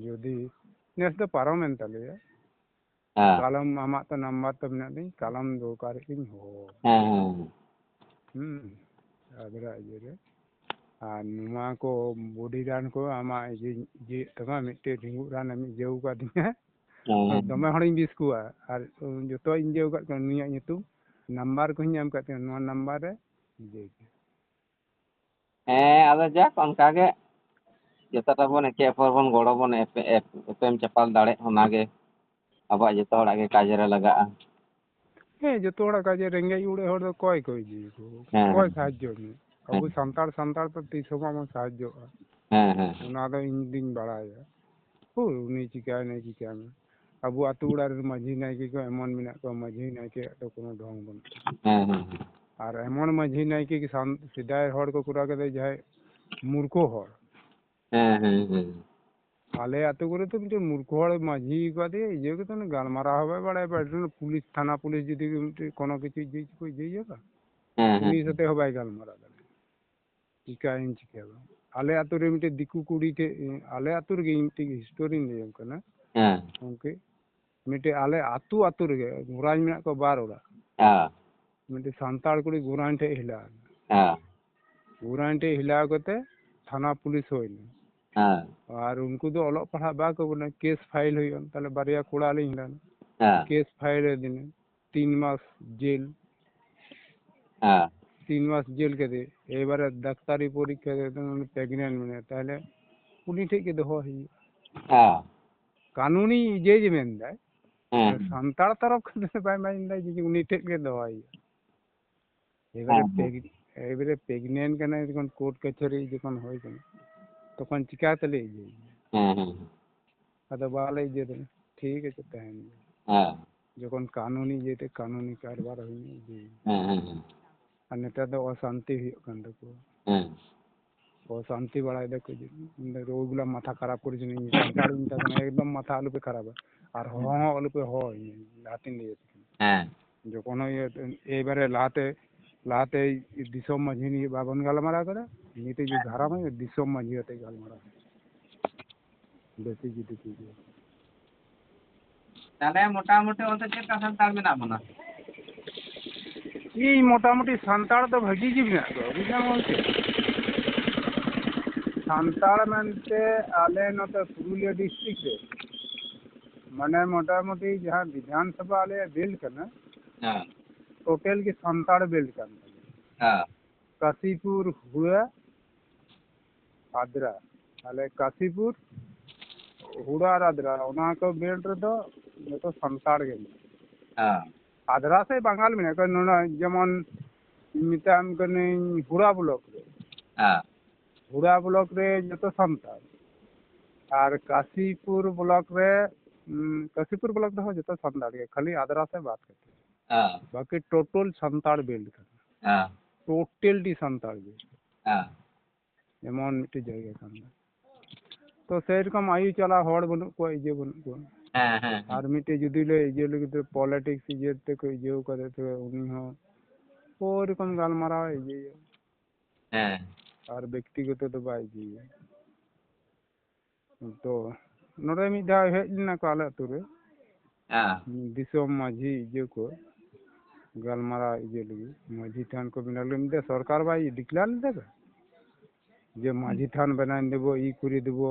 ᱡᱩᱫᱤ ᱱᱮᱥ ᱫᱚ ᱯᱟᱨᱚᱢᱮᱱ ᱛᱟᱞᱮᱭᱟ, ᱦᱮᱸ᱾ ᱠᱟᱞᱚᱢ ᱟᱢᱟᱜ ᱛᱚ ᱱᱟᱢᱵᱟᱨ ᱛᱚ ᱢᱮᱱᱟᱜ ᱛᱤᱧ, ᱠᱟᱞᱚᱢ ᱫᱚᱨᱠᱟᱨᱮᱫ ᱛᱤᱧ ᱦᱚ᱾ ᱦᱮᱸ ᱦᱮᱸ ᱦᱮᱸ᱾ ᱦᱩᱸ, ᱟᱫᱽᱨᱟ ᱤᱭᱟᱹ ᱨᱮ᱾ ᱟᱨ ᱱᱚᱣᱟ ᱠᱚ ᱵᱚᱰᱤ ᱨᱟᱱ ᱠᱚ ᱟᱢᱟᱜ ᱤᱭᱟᱹ, ᱤᱭᱟᱹᱭᱮᱫ ᱛᱟᱢᱟ, ᱢᱤᱫᱴᱮᱡ ᱰᱷᱤᱸᱜᱩᱜ ᱨᱟᱱ ᱮᱢ ᱤᱭᱟᱹᱣ ᱠᱟᱫᱤᱧᱟ᱾ ᱦᱮᱸ ᱦᱮᱸ᱾ ᱫᱚᱢᱮ ᱦᱚᱲᱤᱧ ᱵᱤᱥ ᱠᱚᱣᱟ, ᱟᱨ ᱡᱚᱛᱚ ᱤᱧ ᱤᱭᱟᱹᱣ ᱠᱟᱫ ᱠᱚᱣᱟ, ᱱᱩᱭᱟᱜ ᱧᱩᱛᱩᱢ, ᱱᱟᱢᱵᱟᱨ ᱠᱚᱦᱚᱸᱧ ᱮᱢ ᱠᱟᱫ ᱛᱟᱭᱟ, ᱱᱚᱣᱟ ᱱᱟᱢᱵᱟᱨ ᱨᱮ ᱤᱭᱟᱹᱭ ᱯᱮ᱾ ᱦᱮᱸ, ᱟᱫᱚ ᱡᱟᱠ, ᱚᱱᱠᱟ ᱜᱮ ᱡᱚᱛᱚᱴᱟ ᱵᱚᱱ ᱮᱠᱮ ᱚᱯᱚᱨ ᱵᱚᱱ ᱜᱚᱲᱚ ᱵᱚᱱ ᱮᱯ-, ᱮᱯ-, ᱮᱯᱮᱢ ᱪᱟᱯᱟᱞ ᱫᱟᱲᱮᱜ, ᱚᱱᱟᱜᱮ ᱟᱵᱚᱣᱟᱜ ᱡᱚᱛᱚ ᱦᱚᱲᱟᱜ ᱜᱮ ᱠᱟᱡᱽ ᱨᱮ ᱞᱟᱜᱟᱜᱼᱟ᱾ ᱦᱮᱸ, ᱡᱚᱛᱚ ᱦᱚᱲᱟᱜ ᱠᱟᱡᱽ ᱨᱮ, ᱨᱮᱸᱜᱮᱡ ᱚᱲᱮᱡ ᱦᱚᱲ ᱫᱚ ᱚᱠᱚᱭ ᱠᱚ ᱤᱫᱤᱭᱟᱠᱚ? ᱦᱮᱸ, ᱚᱠᱚᱭ ᱦᱮᱸ᱾ ᱥᱟᱦᱟᱡᱽᱡᱚ ᱢᱮᱭᱟ? ᱟᱵᱚ ᱦᱮᱸ᱾ ᱥᱟᱱᱛᱟᱲ, ᱥᱟᱱᱛᱟᱲ ᱫᱚ ᱛᱤᱥ ᱦᱚᱸ ᱵᱟᱵᱚᱱ ᱥᱟᱦᱟᱡᱽᱡᱚᱜᱼᱟ᱾ ᱦᱮᱸ, ᱦᱮᱸ᱾ ᱚᱱᱟ ᱫᱚ ᱤᱧ ᱫᱩᱧ ᱵᱟᱲᱟᱭᱟ᱾ ᱦᱳᱭ, ᱩᱱᱤ ᱪᱤᱠᱟᱹᱭᱱᱟᱭ, ᱪᱤᱠᱟᱹᱭᱱᱟ᱾ ᱟᱵᱚ ᱟᱛᱳ ᱚᱲᱟᱜ ᱨᱮ ᱢᱟᱹᱡᱷᱤ ᱱᱟᱭᱠᱮ ᱠᱚ ᱮᱢᱚᱱ ᱢᱮᱱᱟᱜ ᱠᱚᱣᱟ, ᱢᱟᱹᱡᱷᱤ ᱱᱟᱭᱠᱮᱭᱟᱜ ᱫᱚ ᱠᱳᱱᱳ ᱰᱷᱚᱝ ᱵᱟᱹᱱᱩᱜᱼᱟ᱾ ᱦᱮᱸ, ᱦᱮᱸ, ᱦᱮᱸ᱾ ᱟᱨ ᱮᱢᱚᱱ ᱢᱟᱹᱡᱷᱤ ᱱᱟᱭᱠᱮ ᱜᱮ ᱥᱟᱱ-, ᱥᱮᱫᱟᱭ ᱦᱚᱲ ᱠᱚ ᱠᱚᱨᱟᱣ ᱠᱮᱫᱟ, ᱡᱟᱦᱟᱸᱭ ᱢᱩᱨᱠᱷᱚ ᱦᱚᱲ᱾ ᱦᱮᱸ, ᱦᱮᱸ, ᱦᱮᱸ᱾ ᱟᱞᱮ ᱟᱛᱳ ᱠᱚᱨᱮ ᱛᱚ ᱢᱤᱫᱴᱮᱱ ᱢᱩᱨᱠᱷᱚ ᱦᱚᱲ ᱢᱟᱹᱡᱷᱤ ᱠᱟᱫᱮ, ᱤᱭᱟᱹ ᱠᱟᱛᱮ ᱩᱱᱤ ᱜᱟᱞᱢᱟᱨᱟᱣ ᱦᱚᱸ ᱵᱟᱭ ᱵᱟᱲᱟᱭᱟ᱾ ᱯᱩᱞᱤᱥ, ᱛᱷᱟᱱᱟ ᱯᱩᱞᱤᱥ ᱡᱩᱫᱤ ᱢᱤᱫᱴᱮᱱ ᱠᱳᱱᱳ ᱠᱤᱪᱷᱩ ᱤᱭᱟᱹ ᱠᱚ ᱤᱭᱟᱹᱭᱟ ᱵᱟᱝ, ᱦᱮᱸ, ᱦᱮᱸ, ᱩᱱᱤ ᱦᱮᱸ᱾ ᱥᱟᱛᱮ ᱦᱚᱸ ᱵᱟᱭ ᱜᱟᱞᱢᱟᱨᱟᱣ ᱫᱟᱲᱮᱭᱟᱜᱼᱟ᱾ ᱪᱤᱠᱟᱹᱭᱟᱹᱧ, ᱪᱤᱠᱟᱹ ᱵᱟᱝ? ᱟᱞᱮ ᱟᱛᱳ ᱨᱮ ᱢᱤᱫᱴᱮᱡ ᱫᱤᱠᱩ ᱠᱩᱲᱤ ᱴᱷᱮᱡ, ᱟᱞᱮ ᱟᱛᱳ ᱨᱮᱜᱮ ᱤᱧ ᱢᱤᱫᱴᱮᱡ ᱦᱤᱥᱴᱳᱨᱤᱧ ᱞᱟᱹᱭᱟᱢ ᱠᱟᱱᱟ᱾ ᱦᱮᱸ᱾ ᱜᱚᱢᱠᱮ, ᱢᱤᱫᱴᱮᱡ ᱟᱞᱮ ᱟᱛᱳ, ᱟᱛᱳ ᱨᱮᱜᱮ ᱜᱷᱚᱨᱟᱧ ᱢᱮᱱᱟᱜ ᱠᱚᱣᱟ ᱵᱟᱨ ᱚᱲᱟᱜ᱾ ᱦᱮᱸ᱾ ᱢᱤᱫᱴᱮᱡ ᱥᱟᱱᱛᱟᱲ ᱠᱩᱲᱤ ᱜᱷᱚᱨᱟᱧ ᱴᱷᱮᱡ ᱦᱤᱞᱟ᱾ ᱦᱮᱸ᱾ ᱜᱷᱚᱨᱟᱧ ᱴᱷᱮᱡ ᱦᱤᱞᱟ ᱠᱟᱛᱮ ᱛᱷᱟᱱᱟ ᱯᱩᱞᱤᱥ ᱦᱩᱭᱱᱟ᱾ ᱦᱮᱸ᱾ ᱟᱨ ᱩᱱᱠᱩ ᱫᱚ ᱚᱞᱚᱜ ᱯᱟᱲᱦᱟᱜ ᱵᱟᱠᱚ ᱵᱟᱰᱟᱭᱟ, ᱠᱮᱥ ᱯᱷᱟᱭᱤᱞ ᱦᱩᱭᱩᱜᱼᱟ᱾ ᱛᱟᱦᱞᱮ ᱵᱟᱨᱭᱟ ᱠᱚᱲᱟ ᱞᱤᱧ ᱦᱤᱞᱟ᱾ ᱦᱮᱸ᱾ ᱠᱮᱥ ᱯᱷᱟᱭᱤᱞ ᱟᱹᱫᱤᱧᱟ, ᱛᱤᱱ ᱢᱟᱥ ᱡᱮᱞ᱾ ᱦᱮᱸ᱾ ᱛᱤᱱ ᱢᱟᱥ ᱡᱮᱞ ᱠᱟᱛᱮ ᱮᱵᱟᱨᱮ ᱰᱟᱠᱛᱟᱨᱤ ᱯᱚᱨᱤᱠᱠᱷᱟ ᱠᱟᱛᱮ ᱩᱱᱤ ᱯᱨᱮᱜᱱᱮᱱᱴ ᱢᱮᱱᱟᱭᱟ, ᱛᱟᱦᱞᱮ ᱩᱱᱤ ᱴᱷᱮᱡ ᱜᱮ ᱫᱚᱦᱚ ᱦᱩᱭᱩᱜᱼᱟ᱾ ᱦᱮᱸ᱾ ᱠᱟᱹᱱᱩᱱᱤ ᱤᱭᱟᱹ ᱡᱮ ᱢᱮᱱᱫᱟᱭ, ᱦᱮᱸ᱾ ᱥᱟᱱᱛᱟᱲ ᱛᱚᱨᱚᱯ ᱠᱷᱚᱱ ᱫᱚ ᱵᱟᱭ ᱢᱮᱱᱫᱟ ᱡᱮ ᱩᱱᱤ ᱴᱷᱮᱡ ᱜᱮ ᱫᱚᱦᱚᱭ ᱦᱩᱭᱩᱜᱼᱟ᱾ ᱮᱵᱟᱨᱮ ᱦᱮᱸ, ᱦᱮᱸ᱾ ᱯᱮᱜ-, ᱮᱵᱟᱨᱮ pregnant ᱠᱟᱱᱟᱭ, ᱡᱚᱠᱷᱚᱱ ᱠᱳᱨᱴ ᱠᱟᱪᱷᱟᱹᱨᱤ ᱡᱚᱠᱷᱚᱱ ᱦᱩᱭ ᱠᱟᱱᱟ, ᱛᱚᱠᱷᱚᱱ ᱪᱤᱠᱟᱹ ᱛᱮᱞᱮ ᱤᱭᱟᱹᱭᱟ? ᱦᱮᱸ, ᱦᱮᱸ, ᱦᱮᱸ᱾ ᱟᱫᱚ ᱵᱟᱞᱮ ᱤᱭᱟᱹ ᱫᱟᱲᱮᱭᱟᱜᱼᱟ᱾ ᱴᱷᱤᱠ ᱟᱪᱷᱮ, ᱛᱟᱦᱮᱱ ᱜᱮ᱾ ᱦᱮᱸ᱾ ᱡᱚᱠᱷᱚᱱ ᱠᱟᱹᱱᱩᱱᱤ ᱤᱭᱟᱹᱛᱮ ᱠᱟᱹᱱᱩᱱᱤ ᱠᱟᱨᱵᱟᱨ ᱦᱩᱭᱱᱟ, ᱤᱭᱟᱹ᱾ ᱦᱮᱸ, ᱦᱮᱸ, ᱦᱮᱸ᱾ ᱟᱨ ᱱᱮᱛᱟᱨ ᱫᱚ ᱚᱥᱟᱱᱛᱤ ᱦᱩᱭᱩᱜ ᱠᱟᱱ ᱛᱟᱠᱚᱣᱟ᱾ ᱦᱮᱸ᱾ ᱚᱥᱟᱱᱛᱤ ᱵᱟᱲᱟᱭ ᱫᱟᱠᱚ ᱡᱮ, ᱢᱮᱱᱫᱟ, "ᱨᱳᱜᱽ ᱜᱩᱞᱟ ᱢᱟᱛᱷᱟ ᱠᱷᱟᱨᱟᱯ ᱠᱚᱨᱮ ᱡᱮ, ᱥᱟᱱᱛᱟᱲ ᱢᱮᱛᱟ ᱠᱚ ᱠᱟᱱᱟ, ᱮᱠᱫᱚᱢ ᱢᱟᱛᱷᱟ ᱟᱞᱚᱯᱮ ᱠᱷᱟᱨᱟᱯᱟ᱾ ᱟᱨ ᱦᱚᱦᱚ ᱦᱮᱸ᱾ ᱦᱚᱸ ᱟᱞᱚᱯᱮ ᱦᱚᱦᱚᱭᱟ, ᱞᱟᱦᱟᱛᱮᱧ ᱞᱟᱹᱭ ᱟᱯᱮ ᱠᱟᱱᱟ᱾" ᱦᱮᱸ᱾ ᱡᱚᱠᱷᱚᱱ ᱦᱚᱸ ᱤᱭᱟᱹ, ᱮᱭᱵᱟᱨᱮ ᱞᱟᱦᱟᱛᱮ, ᱞᱟᱦᱟᱛᱮ ᱫᱤᱥᱚᱢ ᱢᱟᱹᱡᱷᱤ ᱱᱤᱭᱮ ᱵᱟᱵᱚᱱ ᱜᱟᱞᱢᱟᱨᱟᱣ ᱠᱟᱫᱟ, ᱱᱤᱛᱚᱜ ᱡᱩᱫᱤ ᱫᱷᱟᱨᱟ ᱢᱟ ᱫᱤᱥᱚᱢ ᱢᱟᱹᱡᱷᱤ ᱟᱛᱮ ᱜᱟᱞᱢᱟᱨᱟᱣ᱾ ᱵᱮᱥᱤ ᱡᱩᱫᱤ ᱠᱚ ᱤᱭᱟᱹ᱾ ᱛᱟᱦᱞᱮ ᱢᱚᱴᱟᱢᱩᱴᱤ ᱚᱱᱛᱮ ᱪᱮᱫ ᱞᱮᱠᱟ ᱥᱟᱱᱛᱟᱲ ᱢᱮᱱᱟᱜ ᱵᱚᱱᱟ? ᱤᱧ ᱢᱚᱴᱟᱢᱩᱴᱤ ᱥᱟᱱᱛᱟᱲ ᱫᱚ ᱵᱷᱟᱹᱜᱤ ᱜᱮ ᱢᱮᱱᱟᱜ ᱠᱚᱣᱟ, ᱵᱩᱡᱷᱟᱹᱣ ᱜᱚᱢᱠᱮ? ᱥᱟᱱᱛᱟᱲ ᱢᱮᱱᱛᱮ ᱟᱞᱮ ᱱᱚᱛᱮ ᱯᱩᱨᱩᱞᱤᱭᱟᱹ district ᱨᱮ, ᱢᱟᱱᱮ ᱢᱚᱴᱟᱢᱩᱴᱤ ᱡᱟᱦᱟᱸ ᱵᱤᱫᱷᱟᱱ ᱥᱚᱵᱷᱟ ᱟᱞᱮᱭᱟᱜ belt ᱠᱟᱱᱟ, ᱦᱮᱸ᱾ Total ᱜᱮ ᱥᱟᱱᱛᱟᱲ belt ᱠᱟᱱ ᱛᱟᱞᱮᱭᱟ᱾ ᱦᱮᱸ᱾ ᱠᱟᱥᱤᱯᱩᱨ ᱦᱩᱲᱟ ᱟᱫᱽᱨᱟ, ᱛᱟᱦᱞᱮ ᱠᱟᱥᱤᱯᱩᱨ, ᱦᱩᱲᱟ ᱟᱨ ᱟᱫᱽᱨᱟ, ᱚᱱᱟ ᱠᱚ belt ᱨᱮᱫᱚ ᱡᱚᱛᱚ ᱥᱟᱱᱛᱟᱲ ᱜᱮ ᱢᱮᱱᱟᱜᱼᱟ᱾ ᱦᱮᱸ᱾ ᱟᱫᱽᱨᱟ ᱥᱮ ᱵᱟᱝᱜᱟᱞ ᱢᱮᱱᱟᱜ ᱠᱚᱣᱟ, ᱱᱚᱰᱮ ᱡᱮᱢᱚᱱ ᱢᱮᱛᱟᱢ ᱠᱟᱹᱱᱟᱹᱧ ᱦᱩᱲᱟ block ᱨᱮ᱾ ᱦᱮᱸ᱾ ᱦᱩᱲᱟ block ᱨᱮ ᱡᱚᱛᱚ ᱥᱟᱱᱛᱟᱲ᱾ ᱟᱨ ᱠᱟᱥᱤᱯᱩᱨ block ᱨᱮ, ᱩᱸ, ᱠᱟᱥᱤᱯᱩᱨ block ᱨᱮᱦᱚᱸ ᱡᱚᱛᱚ ᱥᱟᱱᱛᱟᱲ ᱜᱮ, ᱠᱷᱟᱹᱞᱤ ᱟᱫᱽᱨᱟ ᱥᱮ ᱵᱟᱫ ᱠᱟᱛᱮ᱾ ᱦᱮᱸ᱾ ᱵᱟᱠᱤ total ᱥᱟᱱᱛᱟᱲ belt ᱠᱟᱱᱟ᱾ ᱦᱮᱸ᱾ Total ᱰᱤ ᱥᱟᱱᱛᱟᱲ ᱜᱮ᱾ ᱦᱮᱸ᱾ ᱮᱢᱚᱱ ᱢᱤᱫᱴᱮᱡ ᱡᱟᱭᱜᱟ ᱠᱟᱱᱟ᱾ ᱛᱚ ᱥᱮᱨᱚᱠᱚᱢ ᱟᱭᱩ ᱪᱟᱞᱟᱣ ᱦᱚᱲ ᱵᱟᱹᱱᱩᱜ ᱠᱚᱣᱟ, ᱤᱭᱟᱹ ᱵᱟᱹᱱᱩᱜ ᱠᱚᱣᱟ᱾ ᱦᱮᱸ, ᱦᱮᱸ, ᱦᱮᱸ᱾ ᱟᱨ ᱢᱤᱫᱴᱮᱡ ᱡᱩᱫᱤ ᱞᱮ ᱤᱭᱟᱹ ᱞᱟᱹᱜᱤᱫ ᱛᱮ politics ᱤᱭᱟᱹ ᱛᱮᱠᱚ ᱤᱭᱟᱹ ᱠᱟᱫᱮ ᱛᱮ ᱩᱱᱤ ᱦᱚᱸ ᱳᱭᱨᱚᱠᱚᱢ ᱜᱟᱞᱢᱟᱨᱟᱣ ᱤᱭᱟᱹᱭᱟ᱾ ᱦᱮᱸ᱾ ᱟᱨ ᱵᱮᱠᱛᱤᱜᱚᱛᱚ ᱫᱚ ᱵᱟᱭ ᱤᱭᱟᱹᱭᱟ᱾ ᱛᱚ ᱱᱚᱰᱮ ᱢᱤᱫ ᱫᱷᱟᱣ ᱦᱮᱡ ᱞᱮᱱᱟ ᱠᱚ ᱟᱞᱮ ᱟᱹᱛᱩ ᱨᱮ᱾ ᱦᱮᱸ᱾ ᱫᱤᱥᱚᱢ ᱢᱟᱹᱡᱷᱤ ᱤᱭᱟᱹ ᱠᱚ ᱜᱟᱞᱢᱟᱨᱟᱣ ᱤᱭᱟᱹ ᱞᱟᱹᱜᱤᱫ, ᱢᱟᱹᱡᱷᱤ ᱛᱷᱟᱱ ᱠᱚ ᱵᱮᱱᱟᱣ ᱞᱟᱹᱜᱤᱫ᱾ ᱢᱤᱫ ᱫᱷᱟᱣ ᱥᱚᱨᱠᱟᱨ ᱵᱟᱭ declare ᱞᱮᱫᱟ ᱛᱚ ᱡᱮ ᱢᱟᱹᱡᱷᱤ ᱛᱷᱟᱱ ᱵᱮᱱᱟᱣ ᱫᱮᱵᱚ, ᱤ ᱠᱚᱨᱮ ᱫᱮᱵᱚ᱾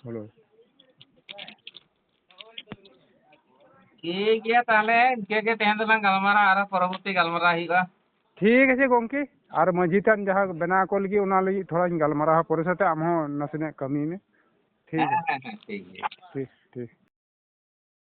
ᱦᱮᱞᱳ᱾ ᱴᱷᱤᱠ ᱜᱮᱭᱟ, ᱛᱟᱦᱞᱮ ᱤᱱᱠᱟᱹ ᱜᱮ ᱛᱮᱦᱮᱧ ᱫᱚᱞᱟᱝ ᱜᱟᱞᱢᱟᱨᱟᱜᱼᱟ, ᱟᱨᱚ ᱯᱚᱨᱚᱵᱚᱨᱛᱤ ᱜᱟᱞᱢᱟᱨᱟᱣ ᱦᱩᱭᱩᱜᱼᱟ᱾ ᱴᱷᱤᱠ ᱟᱪᱷᱮ ᱜᱚᱢᱠᱮ, ᱟᱨ ᱢᱟᱹᱡᱷᱤ ᱛᱷᱟᱱ ᱡᱟᱦᱟᱸ ᱵᱮᱱᱟᱣ ᱠᱚ ᱞᱟᱹᱜᱤᱫ, ᱚᱱᱟ ᱞᱟᱹᱜᱤᱫ ᱛᱷᱚᱲᱟᱧ ᱜᱟᱞᱢᱟᱨᱟᱣᱟ ᱯᱚᱨᱮ ᱥᱟᱛᱮ, ᱟᱢ ᱦᱚᱸ ᱱᱟᱥᱮᱱᱟᱜ ᱠᱟᱹᱢᱤ ᱢᱮ᱾ ᱴᱷᱤᱠ ᱦᱮᱸ ᱜᱮᱭᱟ᱾ ᱦᱮᱸ ᱦᱮᱸ, ᱴᱷᱤᱠ ᱜᱮᱭᱟ᱾ ᱴᱷᱤᱠ, ᱴᱷᱤᱠ᱾